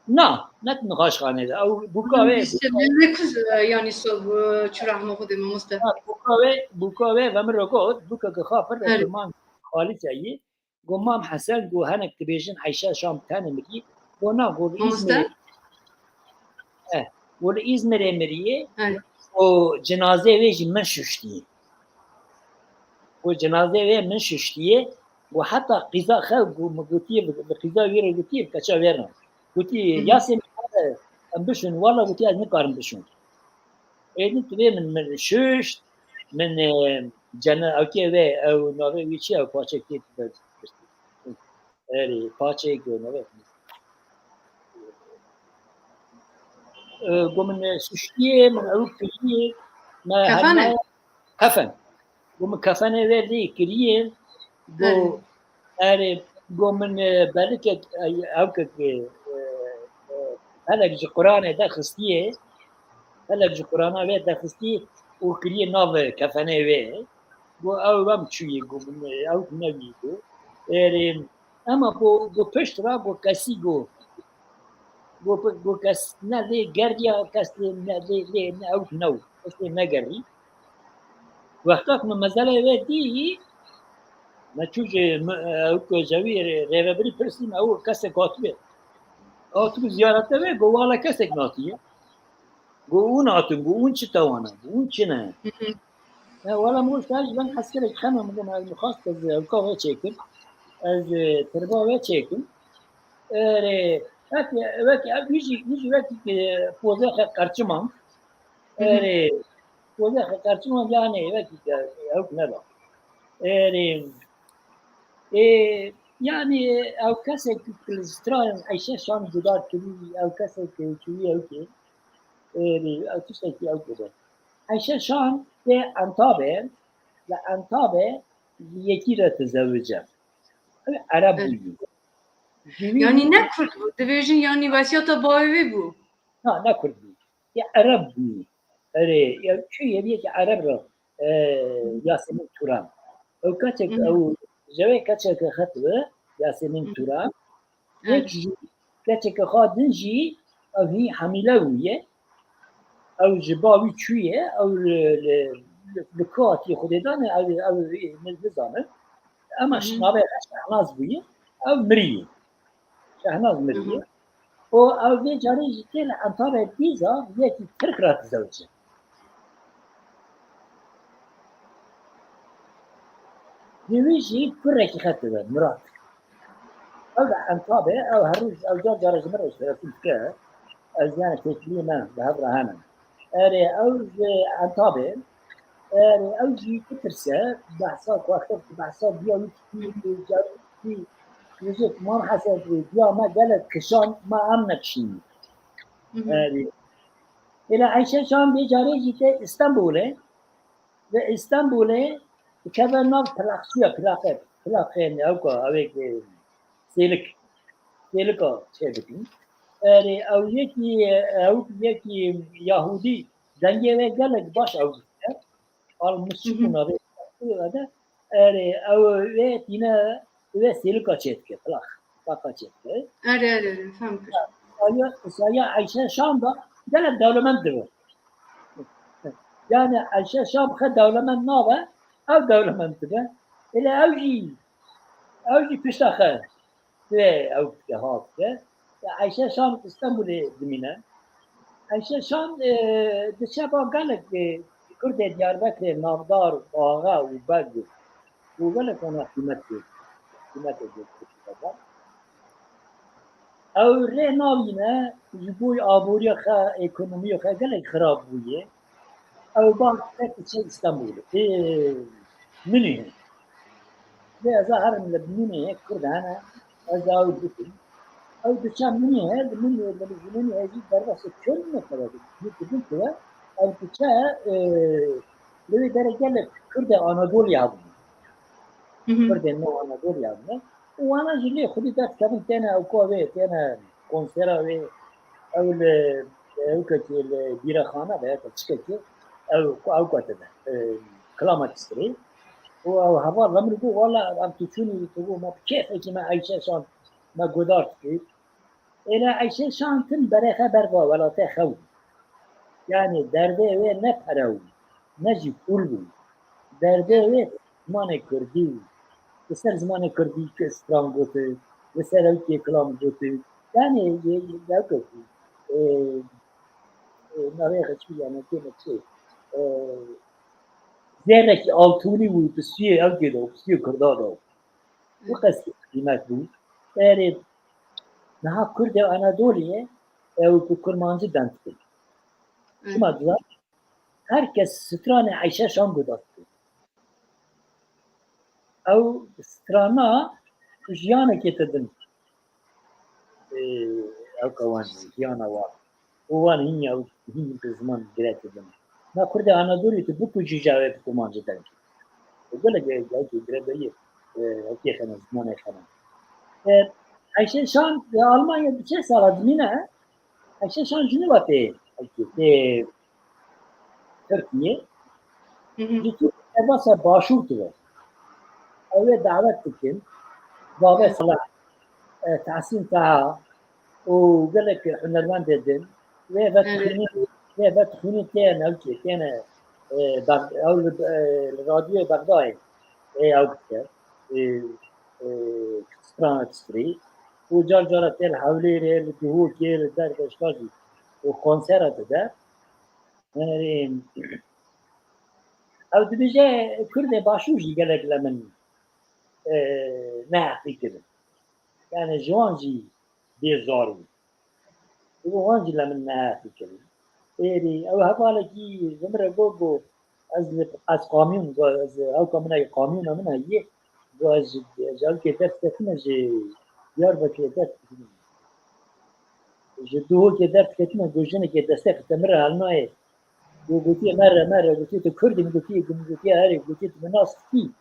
Na, ne tu nexweşxanê de. Ew bûka wê, bîst bûka wê. Lê ku, e, yanî so, e, çû rehma Xwedê mamoste. Ha, bûka wê, bûka wê ve min re got, bûka ki xwe pir Erê. Mam Xalî çayî. Got, Mam Hesen, got, hinek dibêjin Eyşe Şan tenê mirî. Got, na, got, li Mamoste? Îzmirê. Eh, got, li Îzmirê miriye. He. Got, cenazeyê wê jî min şuştiye. Got, cenazeyê wê min şuştiye. Got, heta qîza xwe, got, min gotiye, bi, bi qîza wî re gotiye, bi keça wê re. Gotiye, Hı hı. Yasê min, em bişûn. Wala gotiye, ez nikarim bişûn. Êdî tu vê min, min şuşt, min, e, cene-, ewkê wê, ew navê wî çi ye? Ew paçek tê tu ber-, erê, paçek navê. E, got min, e, suştiyê min ew kiriye, me Kefenê? Hema kefen. Got min kefenê wê lê kiriye, got, Erê. Erê, got min, e, belikek, e, ew kek, e, e, pelek ji Quranê derxistiye, pelek ji Qurana wê derxistiye û kiriye nav kefenê wê. Got ew wem çûye, got min, e, ew newî, got. Erê, ema got, got pişt ra, got kesî, got, got, got kes ne lê gerdiya, kes lê ne, lê, lê ne ew new, kes lê negerî. Wexta ku min mezelê wê dî, me çû ji mi-, ew ku jewî rê-, rêvebirî pirsî me, ew kesek hatiye. Hatibû ziyarete wê, got wala kesek natiye. Got hûn hatin, got hûn çi tewana, got hûn çi ne? Hı hı. Ya, wala min got, ji ben eskerek xema min got, ez mixwast ez ewka wê çêkim. Ez, e, tirba wê çêkim. Erê, wekî, wekî, wî jî, wî jî wekî, e, pozê xwe qerçiman. Hı hı. Erê, pozê xwe qerçiman, yani, wekî, e, ewk neda. Erê, e, yani, ew kesek ku li stranên Eyşe Şan guhdar kirî, ew kesek ku çûyî ewkê. Erê, ew tiştekî ew kiriye. Eyşe Şan tê Entabê, li Entabê yekî re tizewice. Ew Ereb Evet. bûyî. Ji wî Yani ne Kurd bû? Dibêjin yani wesiyata bavê wê bû? Na, ne Kurd bû. Ya Ereb bûyî. Erê, ya çi yê yekî Ereb re, e, Yasemîn Turan. Ew keçek, Hı hı. ew jewê keçek xet bi Yasemîn Hı hı. Turan. Evet. Yek jî keçeke xwe din jî ew hî hemîle bûye. Ew ji ba wî çûye, ew li, li, li, li ku hatî Xwedê dane, ew, ew, ew nizanin. Ema Hı hı. navê xwe Şehnaz bûye, ew miriye. Şehnaz miriye. Hı hı. Û ew vê carê jî tê li Entabê dîza yekî Tirk re dizewce. Di wî jî kurekî xwe dibe, Murat. Ew li Entabê, ew her roj, ew car cara ji min re telefon dike. Ez yani têkiliyê me bi hev re hene. Erê, ew ji Entabê, erê, ew jî bitirse, behsa ku wexta ku behsa diya wî kî, wî, wî, wî, Mam Hesen, diya me gelek kişan, me em nekişîn. Hı hı. Erê. Êla Eyşe Şan vê carê jî tê Îstanbulê. Li Îstanbulê dikeve nav plakçiya, plaket, plakên ew ka, ew ê, e, sêlik, sêlika çêdikin. Erê, ew yekî, ew yekî Yahûdî dengê wê gelek baş ew dike. Al Misû Hı hı. navê de. Erê, ew wê tîne, wê sêlika çêdike, plak, plaka çêdike. Erê, erê, erê, fem kir. Saya, saya Eyşe Şam da gelek dewlemend dibe. Yani Eyşe Şam xe dewlemend nabe, ew dewlemend dibe. Êle ew jî, ew jî pişta xe vê ew dike, ha dike. Ya Eyşe Şam Îstanbulê dimîne. Eyşe Şam, e, diçe ba gelek, e, Kurdê Diyarbekirê navdar, axa û beg û gelek wana qîmet, qîmetê Kurdî de. Ew rê navîne, ji bo aboriya xwe, ekonomiya xwe gelek xirab bûye. Ew ba te diçe Îstanbulê. Ê, Münihê. Lê ez ê herim li Münihê, Kurd hene, ez ê ew bikim. Ew diçe Münihê, li Münihê, li Münihê jî derbasê çend nefere dibin, dibin dibe. Ew diçe, e, li wê derê gelek Kurdê Anadolya hebûn. Hı hı. Kurdên nava Anadolya hebûn. Û wana jî lê xwedî derdikevin têne ewka wê, têne konsera wê, ew li, ew ketî li bîrexane de ya çikekê, ew, ew kete de, e, Klama Kisirê. Û ew heval re min got, wala em tu çûnî, tu got, me bi kêfekî me Eyşe Şan me guhdar dikir. Êle Eyşe Şan tim berê xwe ber va welatê xwe bû. Yani derdê wê ne pere bû, ne jî pûl bû. Derdê wê zimanê kurdî bû. Li ser zimanê kurdî stran gotin, li ser ew kê kilam gotin. Yani, ye, ye, ew kekî, e, e, navê xwe çi yani, kê me çi, e, zêrekî altûnî bû, bi stûyê ew kê de, bi stûyê kurda de. Wî qas qîmet bû. Erê, niha Kurdê Anadoliyê ew bi kurmancî deng dikin. Çima dizan? Her kes stranê Eyşe Şam guhdar dike. Ew strana ku jiyanekê te din, e, ew ka wan jiyana wan. û wan hîn ya hîn bi ziman girek dibin. Na Kurdê Anadolî tu bikujî jî ew ê bi kumancî derkê. Û gelek gelkî girêdayî, e, ew tê xene, zimanê xene. E, Ayşe Şan, e, Almanya di çend sala dimîne, Ayşe Şan Cinîva tê, tê Tirkiyê. Hı hı. Ji Tirkiyê derbasa Başûr dibe. Ew ê dawet dikin. Bavê Salah, e, Tahsîn Taha û gelek hunermendê din. Wê Evet. vetixwînî, wê vetixwînî tên ew çê, têne, e, Beg-, ew li, e, li radyoyê Bexdayê, e, ew dike. E, e, strana strî. Û car cara tê li Hewlêrê, li Duhokê, li Derbeşka jî û konsera dide. Erê, ew dibêje, Kurdê Başûr jî gelek li min, e, neheqî kirin. Yani ji wan jî bêzar bû. Û wan jî li min neheqî kirin. Êrî, ew hevalekî ji min re got, got, ez li, ez kamyon, got, ez, ew ka min heye, kamyona min heye, got, ez ji, ji ewkê dest ketime, ji Diyarbekirê dest ketime. Ji Duhokê derdiketime, got, jinekê destê xiste min re, helnayê. Got, gotiye, "Mere, mere." Gotiye, "Tu Kurd î?" Min gotiye, min gotiye, "Erê." Gotiye, "Tu min nas dikî?"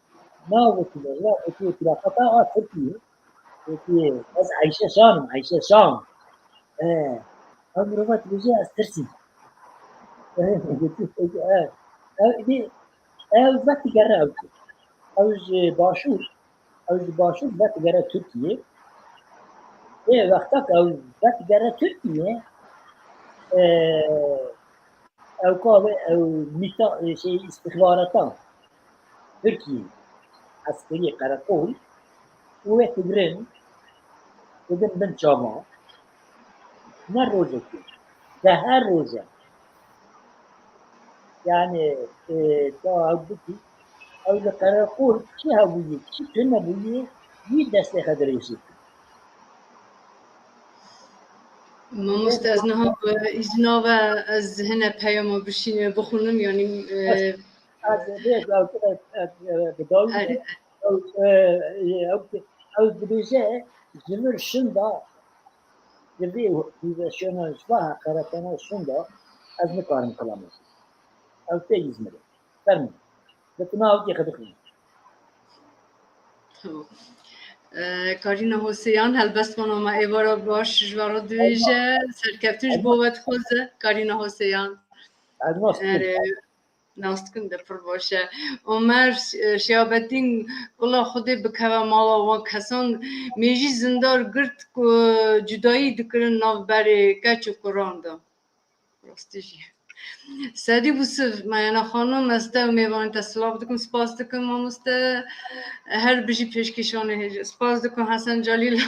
"Na." Gotiye, "Wela." Gotiye, "Qîraqeta a Tirkî ye." Gotiye, "Ez Eyşe Şan im, Eyşe Şan." E, ew mirova dibêje, "Ez tirsîm." E, gotiye, e, ew, ew, ew vedigere ew. Ew ji Başûr, ew ji Başûr vedigere Tirkiyê. Ê, wexta ku ew vedigere Tirkiyê, e, ew ka wê ew mîta, e, şey, îstixbarata Tirkiyê, eskeriyê qereqol, û wê digirin, didin bin çavan. Ne rojekê, de her roje. Yani, e, ta ew bikî, ew li qereqol çi hebûyî, çi tunebûyî, wî destê xwe dirêjî. Mamoste, ez niha bi îzna ve ez hine peyama bişî-, bixwînim, yanî, e, Ez, ez, ez, ez, ez, ez, bi dawî Erê. Ew, e, ew, ew dibêje, ji vir şinda, ji vê pîveşiyona ji va heqaretana şinda, ez nikarim kilama. Ew tê ji min re. Fermo. Bi tu navê xwe bixwîne. Tamam. Ee, Karîna Hoseyan, helbestvan, ama êvara baş ji we re dibêje, serkeftin ji bo we dixwaze, Karîna Hoseyan. Ez nas dikim. Erê, nas dikim de pir baş e. Omer, e, Şihabettin, kula Xwedê bikeve mala wan kesan, mêjî zindar girt ku cudayî dikirin navberê keç û kuran de. Rastî jî. Sedî Bûsiv, Meyana Xanim, ez te û mêvanên te silav dikim, spas dikim, mamoste. Her bijî pêşkêşanê hêj-, spas dikim Hesen Calîl.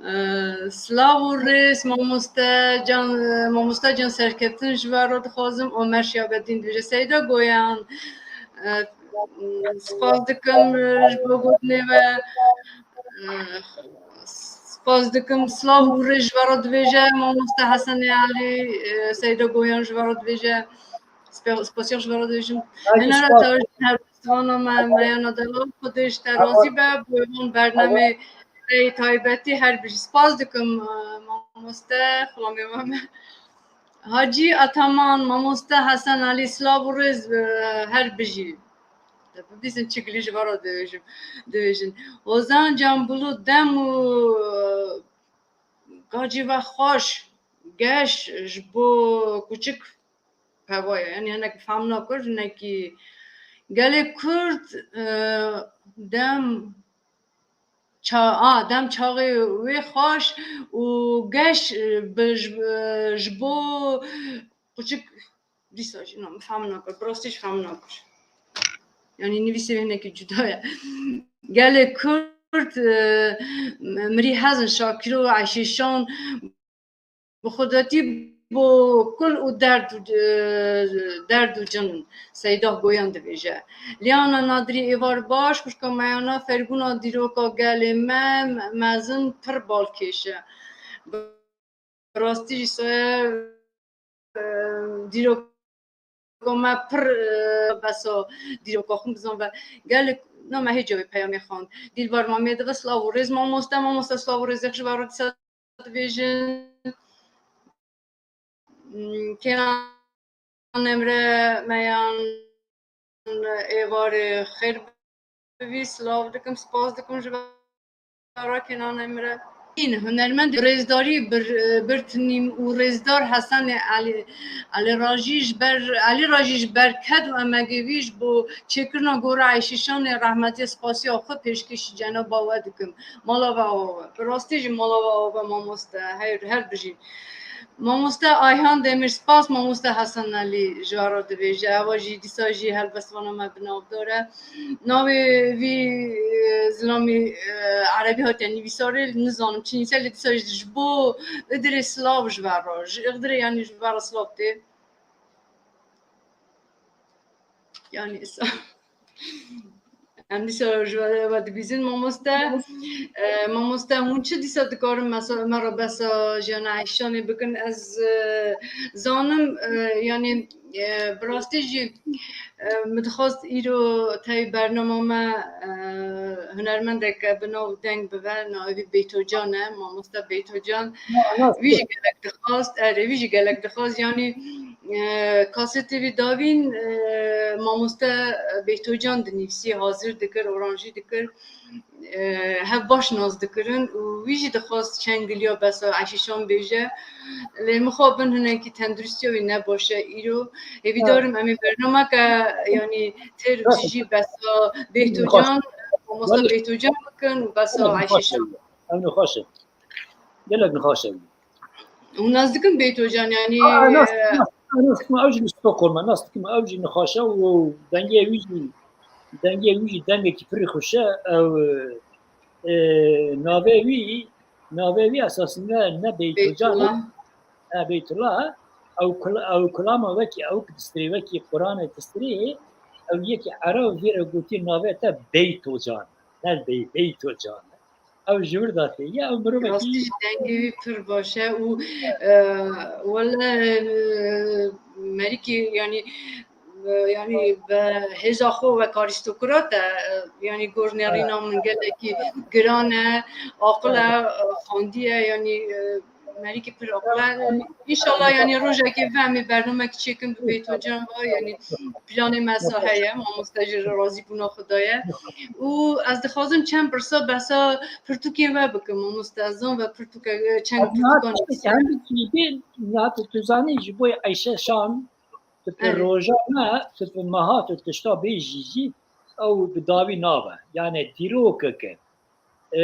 Ee, silav û rêz, mamoste can, mamoste can serkeftin ji we re dixwazim. Omer Şihabettin dibêje, Seyda Goyan, ee, spas dikim ji bo gotinê we. Ee, Spas dikim, silav û rê ji we re dibêje, mamoste Hesenê Elî, e, Seyda Goyan ji we re dibêje, spe-, spasiya ji we re dibêjim. Hena re spas. Te ji her sivana me, Meyana Delal, Xwedê ji te razî be, bo van bernamê rê taybetî her bijî. Spas dikim, e, mamoste, xulamê me. Hacî Ataman, mamoste Hesen Elî, silav û rêz, e, her bijî. Te bibîsin çi gilî ji we re dibêjim, dibêjin. Ozan Canbulu, dem û gacî ve xweş, geş ji bo kuçik peva ye. Yani hinek fam nakir, hinekî gelê Kurd, e, dem ça-, a, dem çaxê wê xweş û geş, e, bi, ji, ji bo kuçik Dîsa jî, na, min fehm nakir. Bi rastî jî fehm nakir. Yanî nivîsê wê hinekî cuda ye. Gelê Kurd, e, mirî hezin, Şakiro, Eyşê Şan, bi xwedetî bo kul û derd û, e, derd û cin in. Seyda Goyan dibêje. Liyana Nadirî, êvar baş, xwişka Meyana, Fergûna dîroka gelê me, me-, mezin pir balkêş e. Bi rastî jî saye, e, dîroka me pir, e, besa dîroka xwe bizan ve. Gelek, na me hêca wê peyamê xwend. Dîlbar Mamê dibe silav û rêz mamoste, mamoste silav û rêzek ji we re dîsa dibêjin. Kenan Emre Meyan, êvarê xêr bivî, silav dikim, spas dikim ji vera Kenan Emre. În hunermend rêzdarî bir, birtinîm û rêzdar Hesenê Elî, Elî Rajî ji ber, Elî Rajî ji ber ked û emegê wî ji bo çêkirina gora Eyşîşanê rehmetiyê spasiya xwe pêşkêşî cenaba we dikim. Mala we ava be. Bi rastî jî mala we ava be mamoste. Her, her bijîn. Mamoste Ayhan Demir, spas mamoste Hesen Elî ji we re dibêje. Ewa jî dîsa jî helbestvana me bi navdar e. Navê vî, e, zilamî, e, erebî hatiye nivîsarê, nizanim çi nivîse, lê dîsa jî ji bo Idirê silav ji we re. Ji Idirê yanî ji we re silav tê. Yanî sa-, em dîsa ji we, we dibîzin mamoste. E, mamoste, hûn çi dîsa dikarin mesa-, me re behsa jiyana Eyşanê bikin? Ez, e, zanim, e, yanî, e, bi rastî jî, e, min dixwast îro tey bernama me, e, hunermendeke bi nav û deng bibe, navê wî Beytocan e, mamoste Beytocan. Wî jî gelek dixwast, erê, wî jî gelek dixwast, yanî, e, kasetê wî davîn, e, mamoste Beytocan dinivîsî, hazir dikir, oranjî dikir. E, hev baş nas dikirin û wî jî dixwast çend giliya behsa Eyşîşan bêje. Lê mixabin hinekî tenduristiya wî ne baş e îro. Hêvîdar im em ê bernameke, yanî têr û tijî behsa Beytocan, mamoste Beytocan bikin û behsa Eyşîşan. Ew nixweş e. Gelek nixweş e. Hûn nas dikin Beytocan, yanî, Aa, nas, e, nas, nas dikim, ew jî li Stockholm e, nas dikim, ew jî nixweş e û dengê wî jî, dengê wî jî dengekî pirî xweş e. Ew, e, navê wî, navê wî esasında ne Beytocan e, Beytullah. Ne Beytullah e. Ew kul-, ew kulama wekî, ew distirê wekî Quranê distirê, ew yekî Ereb vê re gotî navê te Beytocan. Ne Bey-, Beytocan. Ew ji wir de tê. Ya ew mirovekî Rastî jî dengê wî pir baş e û, e, wele, e, merîkî, yanî, e, yanî bi hêza xwe wek arîstokrat e, e, yanî gor nêrîna min gelekî giran e, aqil e, e, xandiye, yanî, e, merîkî pir aqil e. Înşallah, yanî rojekê ve em ê bernamekî çêkin bi Beytocan ve, yanî planê me sa heye, mamoste jî razîbûna xwe daye. Û ez dixwazim çend pirsa behsa pirtûkên ve bikim, mamoste. Ez zan ve pirtûke, çend pirtûkan nivîsî. Niha tu, tu zanî ji bo Eyşe Şan, tu bi roja me, tu bi meha tu tişta bêjî jî, ew bi dawî nabe. Yani dîrokeke, e,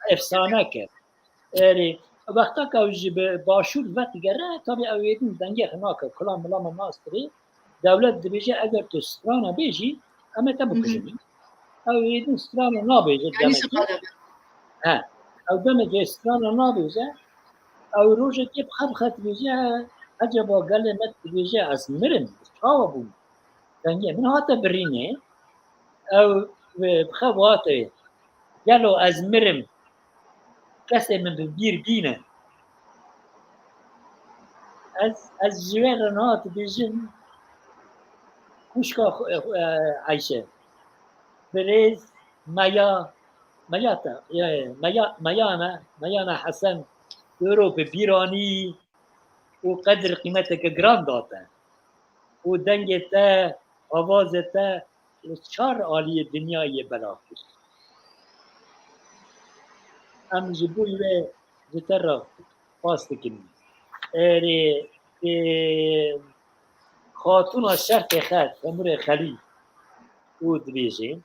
efsanek e. Erê, wexta ku ew ji bi başûr vedigere, tabî ew ê din dengê xwe nake, kula mila me nastirê, dewlet dibêje, eger tu strana bêjî, em ê te bikujin. Ew ê din strana nabêje, demekî. He, ew demekê strana nabêje, ew rojekê bi xwe bi xwe dibêje, eceba gelê me dibêje, ez mirim, çawa bûm? Dengê min hate birînê, ew, e, bi xwe hate, gelo ez mirim, kesê min bi bîr bîne. Ez, ez ji wê re niha dibêjim, xwişka xwe, e, Eyşe, birêz Meya, Meya te, e, Meya, Meyana, Meyana Hesen, wê ro bi bîr anî û qedir qîmeteke giran date. Û dengê te, avazê te li çar aliyê dinyayê belav kir. Em ji bo wê ji te re spas dikin. Erê, ê, Xatûna Şerqê Xelf, Hemûrê Xelî û dibêjin,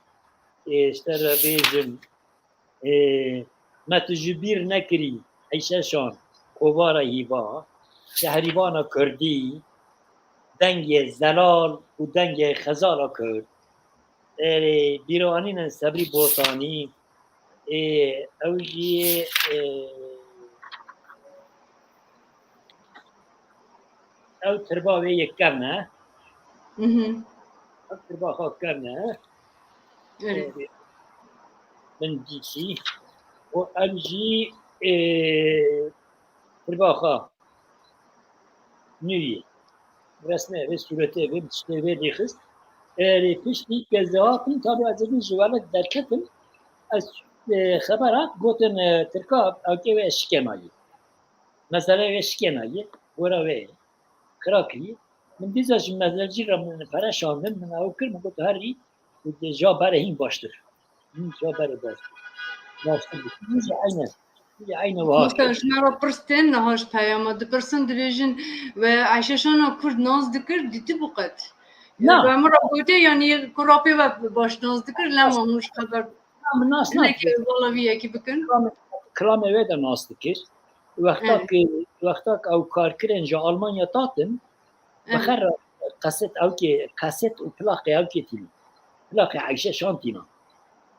ê, ji te re bêjim, Ê, me tu ji bîr nekirî, Eyşe Şan, kovara hîva, şehrîvana kurdî, dengê zelal û dengê xezala kurd. Ê, bîranînin Sebrî Botanî, ê, ew jî, ê, ew tirba wê yê kevn e. Mhm. Ev tirba xwe kevn e. Evet. Ee, min dîtî. Û ev jî, e, tirba xwe nû yê. Resmê vê, sûretê vê, tiştê vê lêxist. Erê, piştî ke ez hatim, tabi ez ê ji welek derketim. Ez, e, xeber hat, gotin, e, Tirka, ewkê wê şikênayê. Mesele wê şikênayê. gora wê ye. Xira kiriye. Min dîsa ji mezelcî re min pere şandin, min ew kir, min got herî, ja berê hîn baştir. Hîn ja berê baştir. Baştir. Hîn jî eyne. Hîn jî eyne wiha. Mesela ji me re pirs tên niha ji peyama. Dipirsin dibêjin, we Eyşe Şana Kurd nas dikir, dîtibû qet? Na. Be min re gotiye, yanî ku rapê we baş nas dikir, lema hûn ji xeber. Na, min nas Hinekî nakin. Balaviyekî bikin. Kilamê, kilamê wê de nas dikir. Wexta He. Ki, wexta ki ew karkirên ji Almanya tatin, He. Bi xer re qeset ew kê, qeset û plaqê ew kê tînin. Plaqê Eyşe Şan tîna.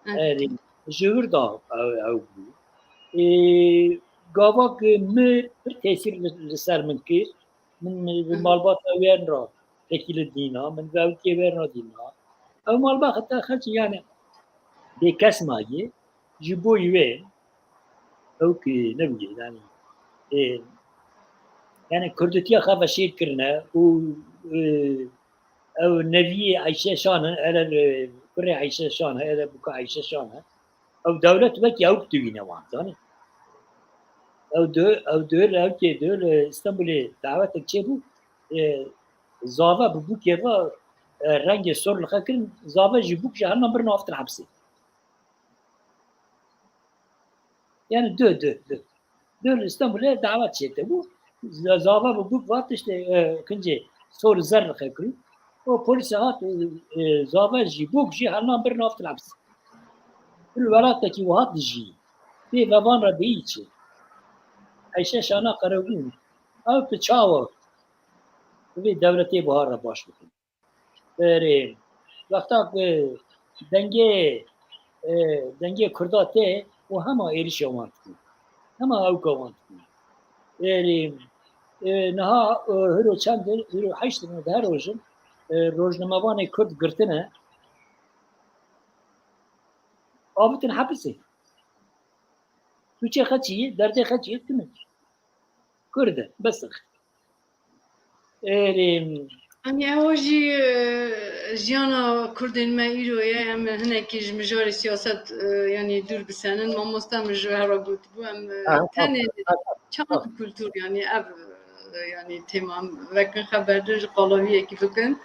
He. Erê, ji wir da ew, ew bû. Ê, gava ki mir, pir tesîr li, li ser min kir. Min, min, Hı hı. Malbata wê re tekî li dîna, min vevkê wê re dîna. Ew malbata xeçî, yani, bêkes maye, ji bo wê, ew ki nebûye, yani, ê, yani, kurditiya xwe veşêr kirine û, ê, ew neviyê Eyşe Şan e, ere, ê, kurê Eyşe Şan e, ere buka Eyşe Şan e. Ew dewlet wekî ew dibîne wan, zanî. Ew dö-, ew dö-, ew kê dö-, li Stenbolê dawetek çêbû, e, zava bi bûkê ve, e, rengê sor li xwe kirin, zava jî bûk jî herinan birin avtin hepsê. Yani dö, dö, dö. Dö li Stenbolê dawet çête bû. Z-, zava bi bûk vat işte, e, kincê sor zer li xwe kirin. O polîse hat, e, e, zava jî bûk jî herinan birin avtin hepsê. Li welatekî wiha dijî. Bê vevan re bêyî çi? Eyşe Şana qerebûn. Ew tu çawa bi vê dewletê buhar re baş bikin? Erê, wexta ku dengê, e, dengê Kurda tê û hema êrişa wan dikin. Hema ewka wan dikin. Erê, e, niha, e, hiro çend in, hiro heşt in, deh roj in, e, rojnamevanê Kurd girtine. Avitin hepisê. Sûcê xwe çi ye? Derdê xwe çi ye? Tune. Kurd e. Bes. Erê. Yanî ew jî, e, jiyana Kurdên me îro ye. Em hinekî ji mijarê siyaset, e, yanî dûr bisenin. Mamoste min ji we re gotibû. Em, e, Ha, ha, tenê ha, ha, çand ha. Kultur, yanî ev, e, yanî tema em vekin xeberdir, ji qalaviyekî bikin.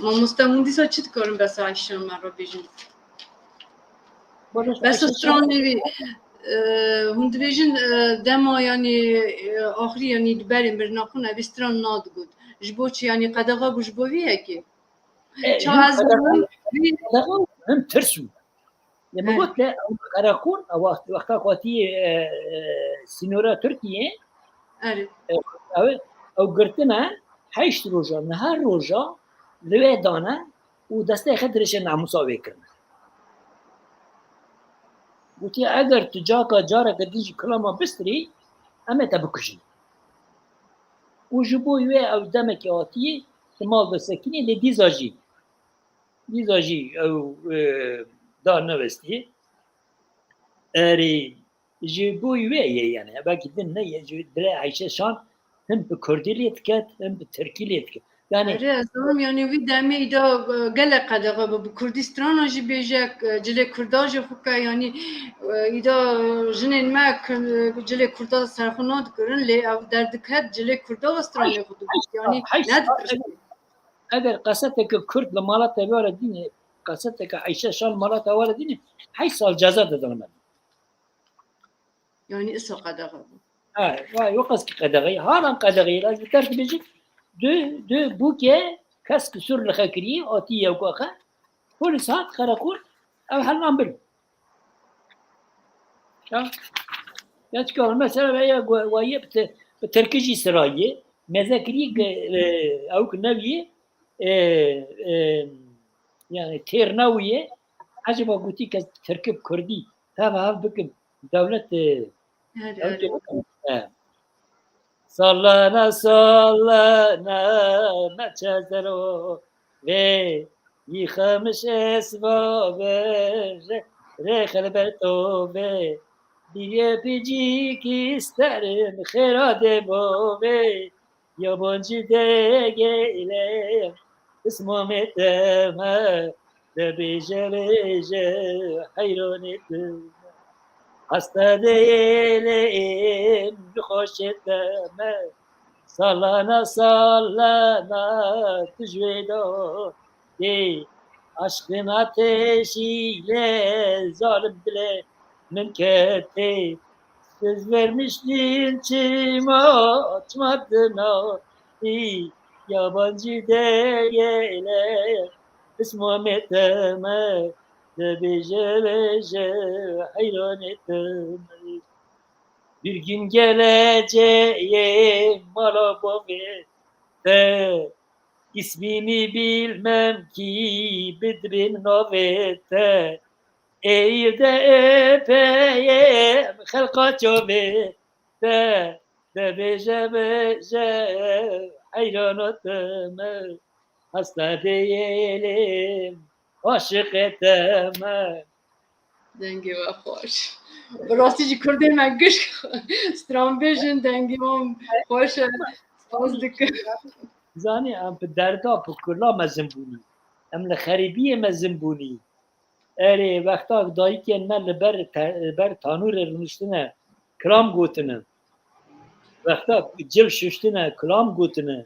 Mamoste, hûn dîsa çi dikarin besa Eyşan me re bêjin? Besa stranê wî, e, hûn dibêjin, e, dema, yanî, e, axirî, yanî, di berê mirina xwe ne, vê stran nadigot. Ji bo çi, yanî, qedexa bû ji bo vî yekê? E, Ça him ez qedexa, zanim vî qedexa him tirs bû. Lê min He. Got le, ew qereqûn, ew wext, wexta ku hatî, e, e, sînora Tirkiyê, Erê. E, ew, ew girtine heşt roja, niha roja li wê dane û destê xwe dirêje namûsa wê kirine. Gotiye, eger tu caka careke din jî kilama bistirî, em ê te bikujin. Û ji bo wê ew demekê hatiye, di mal de sekinî, lê dîza jî, dîza jî ew, e, da nevestiye. Erê, ji bo wê ye, yani, belkî din ne ye, ji dilê Eyşe Şan him bi kurdî lê diket, him bi tirkî lê diket. Yani, Erê, ez zanim, yani, wî demê îda, e, gelek qedexe bû. Bi kurdî strana jî bêje, e, cilê kurda jî xwe ke, yani, e, îda jinên me ku, e, cilê kurda ser xwe nadikirin, lê ew derdiket cilê kurda ve stranê xwe dibû. Yani, heşt, ne heşt, eger, eger qeseteke kurd li mala te were dînê, qeseteke Eyşe Şan mala te were dînê, heşt sal ceza didin me. Yani, isa qedexe bû. Ha, vay, o qas ki qedexe. Halan qedexe. Ez bi ter dibêjim. Du, du bûkê kes ki sur li xwe kiriye, atî yewka xwe. Polis hat, qereqol, ew helinan bir. Ya. Ya çika, mesela, ve ya gu-, waye bi te-, bi tirkî jî sirayê. Meze kiriye ki, e, ew ki neviye, e, e, yani têr newiye. Acaba gotî ke tirkî bi kurdî, tev hev bikim. Dewlet, e, Erê, ew erê. Tê, e. Sallana, sallana, meçe zero ve, yî xemiş esva ve, re, re xelberto ve, biriye picik isterim, xera devo ve, yabancı degele, ismamê deme, de bêje, bêje, heyranê dime. Hasta değilim, hoşet deme, Salana salana tu ji wê de tê. Aşkına teşîle zalim dile min ketê. Söz vermiştin çima çima dinatî. Yabancı degele ismamê te me. De bêje bêje heyranê te me. Bir gün geleceğim mala bavê te. İsmini bilmem ki bidibim navê te. Eğil de öpeyim xelqa çavê te. De bêje bêje heyrana te me. Hasta değilim aşık te me. Dengê we xweş. Bi rastî jî kurdê me gişk stranbêj in, dengê wan xweş e. Saz dikin. Zanî, em bi derda, bi kula mezin bûnî. Em li xerîbiyê mezin bûnî. Erê, wexta dayikên me li ber te-, li ber tanûrê rûniştine, kilam gotine. Wexta cil şuştine, kilam gotine.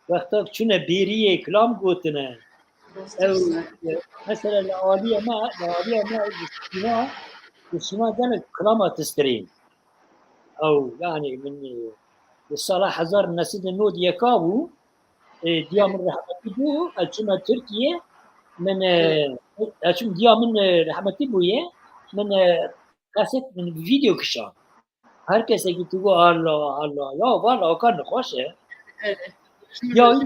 Wexta çûne bêriyê, kilam gotine. Ew, e, mesela li aliyê me, li aliyê me li Şîna, li Şîna gelek kilama tistirîn. Ew, yani min, e, li sala hezar neh sed û nod yeka bû, e, diya min rehmetî bû, ez çûme Tirkiye, min, e, ez çûm diya min, e, rehmetî bûye, min, e, kaset, min vîdeo kişand. Her kesekî tu got, "Allah, Allah, ya valla o kar nexweş e." Evet. Ya ew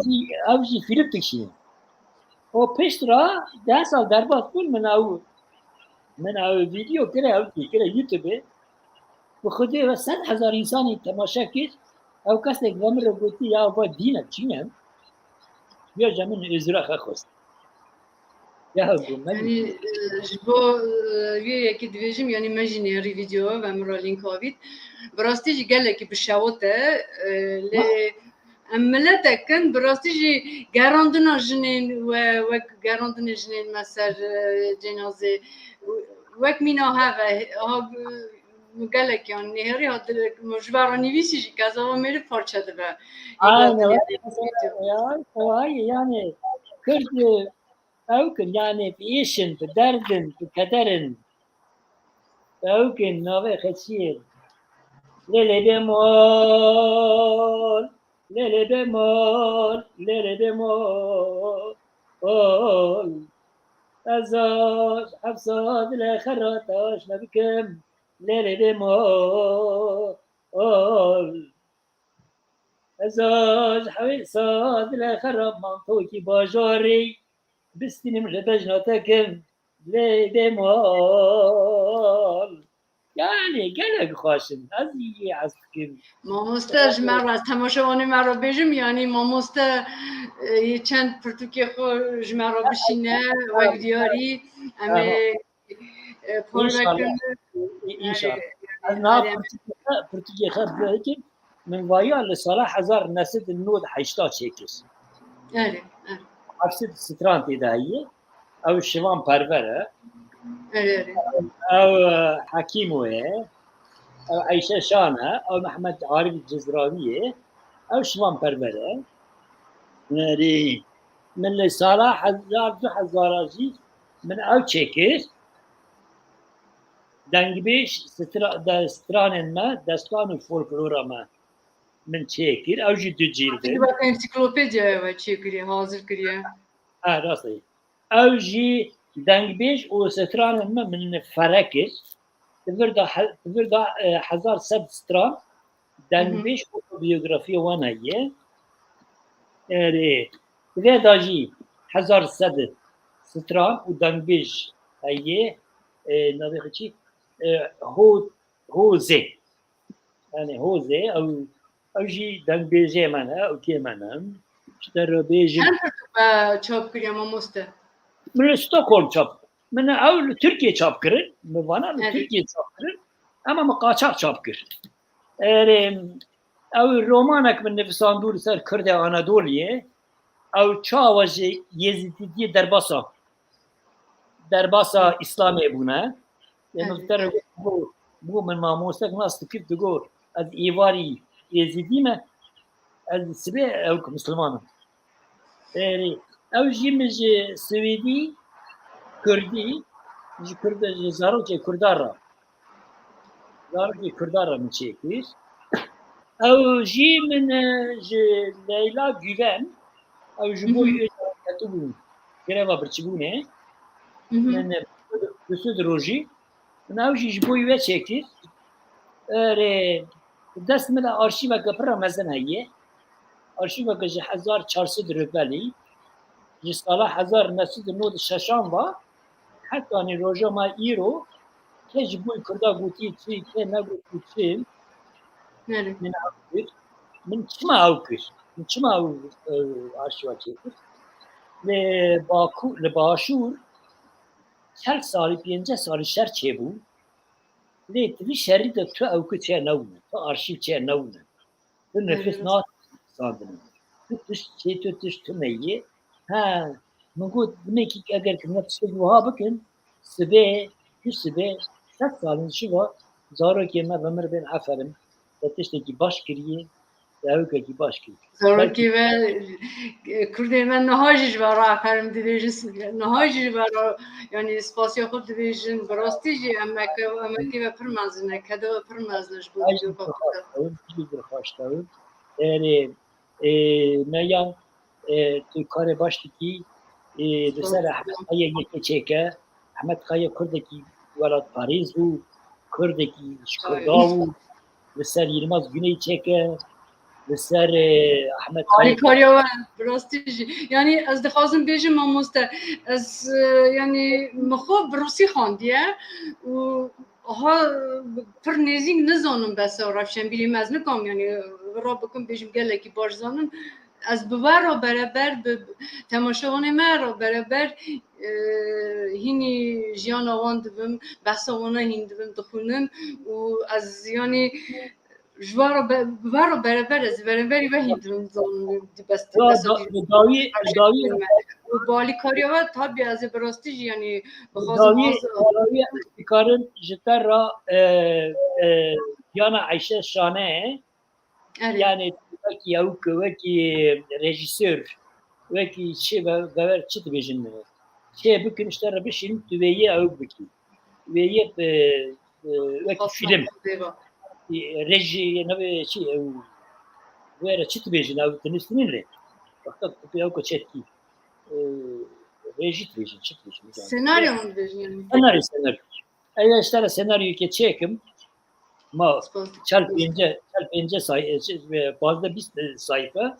jî, ew jî fîlm dikişîne. O pişt re deh sal derbas bûn, min ew, min ew vîdeo kire, ew jî kire YouTube-ê. Bi Xwedê ve sed hezar însanî temaşe kir. Ew kesek ve min re gotî, "Ya va dîn e, çîn e." Ya ji min êzira xwe xwest. Ya, bu me Yanî, e, ji bo, e, wê yekê dibêjim, yanî me jî nêrî vîdeo ve min re lînk avît. Bi rastî jî gelekî bi şewat e, e, lê em miletek in, bi rastî jî gerandina jinên we, wek gerandinê jinên me ser, e, cenazê, wek mîna hev e, ha, e, gelek yan nêrî hat, ji ber re nivîsî jî kezava mêrî parçe dibe. Aynen. Vay, vay, yani, Kurd, e, Ew kin, yanî bi îş in, bi derd in, bi keder in. Ew kin navê xeçiyê. Lê lê bê mol, lê lê bê mol, lê lê bê mol. Ez aş, hevsa dilê xerra taş ne bikim. Lê lê bê mol. Ez aş hewî sad le xera mantokî bajarî bistînim li bejna te kim lê bê mal. Yani gelek xweş in. Ez yê ez dikim. Mamoste, ji me re, ez temaşevanê me re bêjim, yanî mamoste, e, yê çend pirtûkê xwe ji me re bişîne, wek diyarî, em ê E, parve Înşallah. Kir. Înşallah. Erê, ez niha erê. Pirtûkê xwe, pirtûkê xwe bikim. Min vaya li sala hezar neh sed û nod heşta çêkir. Erê, erê. Heft sed stran tê de heye. Ew Şivan Perver e. Erê, erê. Ew, e, Hekîmo ye. Ew Eyşe Şan e. Ew Mehmet Arif Cizravî ye. Ew Şivan Perver e. Erê. Min li sala hezar du hezar jî min ew çêkir. Dengbêj stra-, de-, stranên me, destan û folklora me min çêkir. Ew jî du cîld in. Wek ensiklopediyayê we çêkiriye, hazir kiriye. Ha, rast e. Ew jî dengbêj û stranên me min fere kir. Di vir de he-, di vir de, e, hezar sed stran dengbêj, otobiyografiya wan heye. Erê, di vê de jî hezar sed stran û dengbêj heye. E, navê xwe çi? E, Ho-, Hozê. Yani Hozê, ew, ew jî dengbêjê me ne, ew kê me ne. Ji te re bêjim. Çend pirtûk çap kiriye mamoste? Min li Stockholm çap. Min ew li Tirkiye çap kirin. Min vana li Tirkiye çap kirin. Ama min qaçax çap kir. Erê, ew romanek min nivîsandû li ser Kurdê Anadoliyê. Ew çawa ji Yezîdiyê derbasa, derbasa Îslamê bûne. Yanî Evet. Te re got, bû, bû min mamostek nas dikir, digot, ez êvarî Êzîdî me. Ez sibê ew ki Misliman im. Erê, ew jî min ji Swêdî, Kurdî, ji Kurd, ji zarokê Kurdan re. Zarokê Kurdan re min çêkir. Ew jî min, e, ji Leyla Güven, ew ji bo Hı hı. Öcalan ketibû greva birçîbûnê. Hı hı. Min, e, bi sud rojî, min ew jî ji bo wê çêkir. Erê, dest min de arşîveke pir mezin heye. Arşîveke ji hezar çar sed rûbelî, ji sala hezar neh sed û nod û şeşan ve, hetanî roja me îro, ke ji bo Kurda gotî çi, ke negotî çi, Belê. Min ew kir. Min çima ew kir? Min çima ew, e, arşîva çêkir? Li Baku-, li Başûr çel salî, pênceh salî şer çêbû. Lê di vî şerî de tu ew ku çê newne, tu arşîv çê newne. Tu nifis Belê. Nas sandin. Tu tişt çê, tu tişt tu meyê. Ha, min got, binekî eger ki ne tiştek wiha bikin, sibê, tu sibê, sed salin şiva, zarokê me ve mir bên aferin. Te tiştekî baş kiriye, te ewkekî baş kiriye. Zarokê me, e, Kurdê me niha jî ji we re aferin dibêjin, niha jî ji we re, yanî spasiya xwe dibêjin. Bi rastî jî emeke, emekê ve pir mezin e, keda we pir mezin e ji bo Ay, vîdyoka xweş tewin, jî xweş tewin. Erê, e, Meyan, e, tu karê baş dikî, e, li ser Spas. Ehmed Kaya yekê çêke. Ehmed Kaya Kurdekî welatparêz bû, Kurdekî ji Kurda Ay. bû. Li ser Yilmaz Güney çêke, li ser, e, Ehmed Kaya. Alîkariya we, bi rastî jî. Yanî ez dixwazim bêjim mamoste, ez, e, yanî min xwe bi rûsî xandiye û ha pir nêzîk nizanim besa rewşenbîrî me, ez nikom, yanî, vira bikim bêjim gelekî baş zanim. Ez bi we re bereber, bi temaşevanê me re bereber, e, hînî jiyana wan dibim, behsa wana hîn dibim, dixwînim û ez, yanî, ji we re be-, bi we re bereber ez, bereberî we hîn dibim, zanim, di bes-, di Ya, besa da-, di dawî, di dawî Û bi alîkariya we, tabî ez ê bi rastî jî, yanî, Dawî, dawî ez dikarim ji te re, e, e, Yana Eyşe Şane, Erê. Yani wekî ew ku, wekî rejîsor, wekî çi be-, bewer çi dibêjin, çi bikin, ji te re bişînin, tu vê yê ew bikî. Vê yê, e, e, wekî Xastan film. Xwedê be. E, rejî, ne be çi, ew, were çi dibêjin, ew dinivîsînin rê. Wexta tu pê ew ku çetkî, e, rejî dibêjin, çi dibêjin, yani. Senaryo mu dibêjin yani? Senaryo, senaryo. Eya ji te re senaryoyekê çêkim. Ma Spas. Çel pênce, çel pênce say-, e, çi, e, pazdeh bîst, e, sayfe.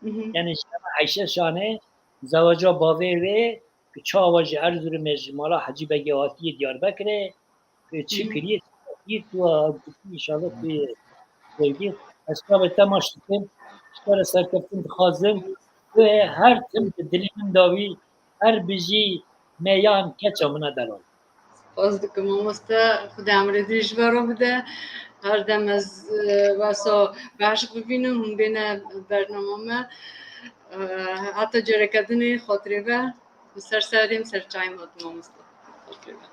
Mhm. Yani ji Eyşe Şane, zewaca bavê wê, ki çawa ji Erzurumê ji mala Hecî Begê hatiye Diyarbekirê, ki çi Mhm. kiriye, çi kiriye, tu a gotî, inşallah tu yê sevgî. Ez çavê te maç dikim, ji te re serkeftin dixwazim. Tu yê her tim di dilê min de wî, her bijî Meyan keça min a delal. Spas dikim mamoste, Xuda emrê din ji we re bide. Her dem ez, e, wesa behşik bibînim, hûn bêne bernama me. E, heta careke dinê, xatirê we. Ser serê min, ser çayê min, mamoste. Xatirê we.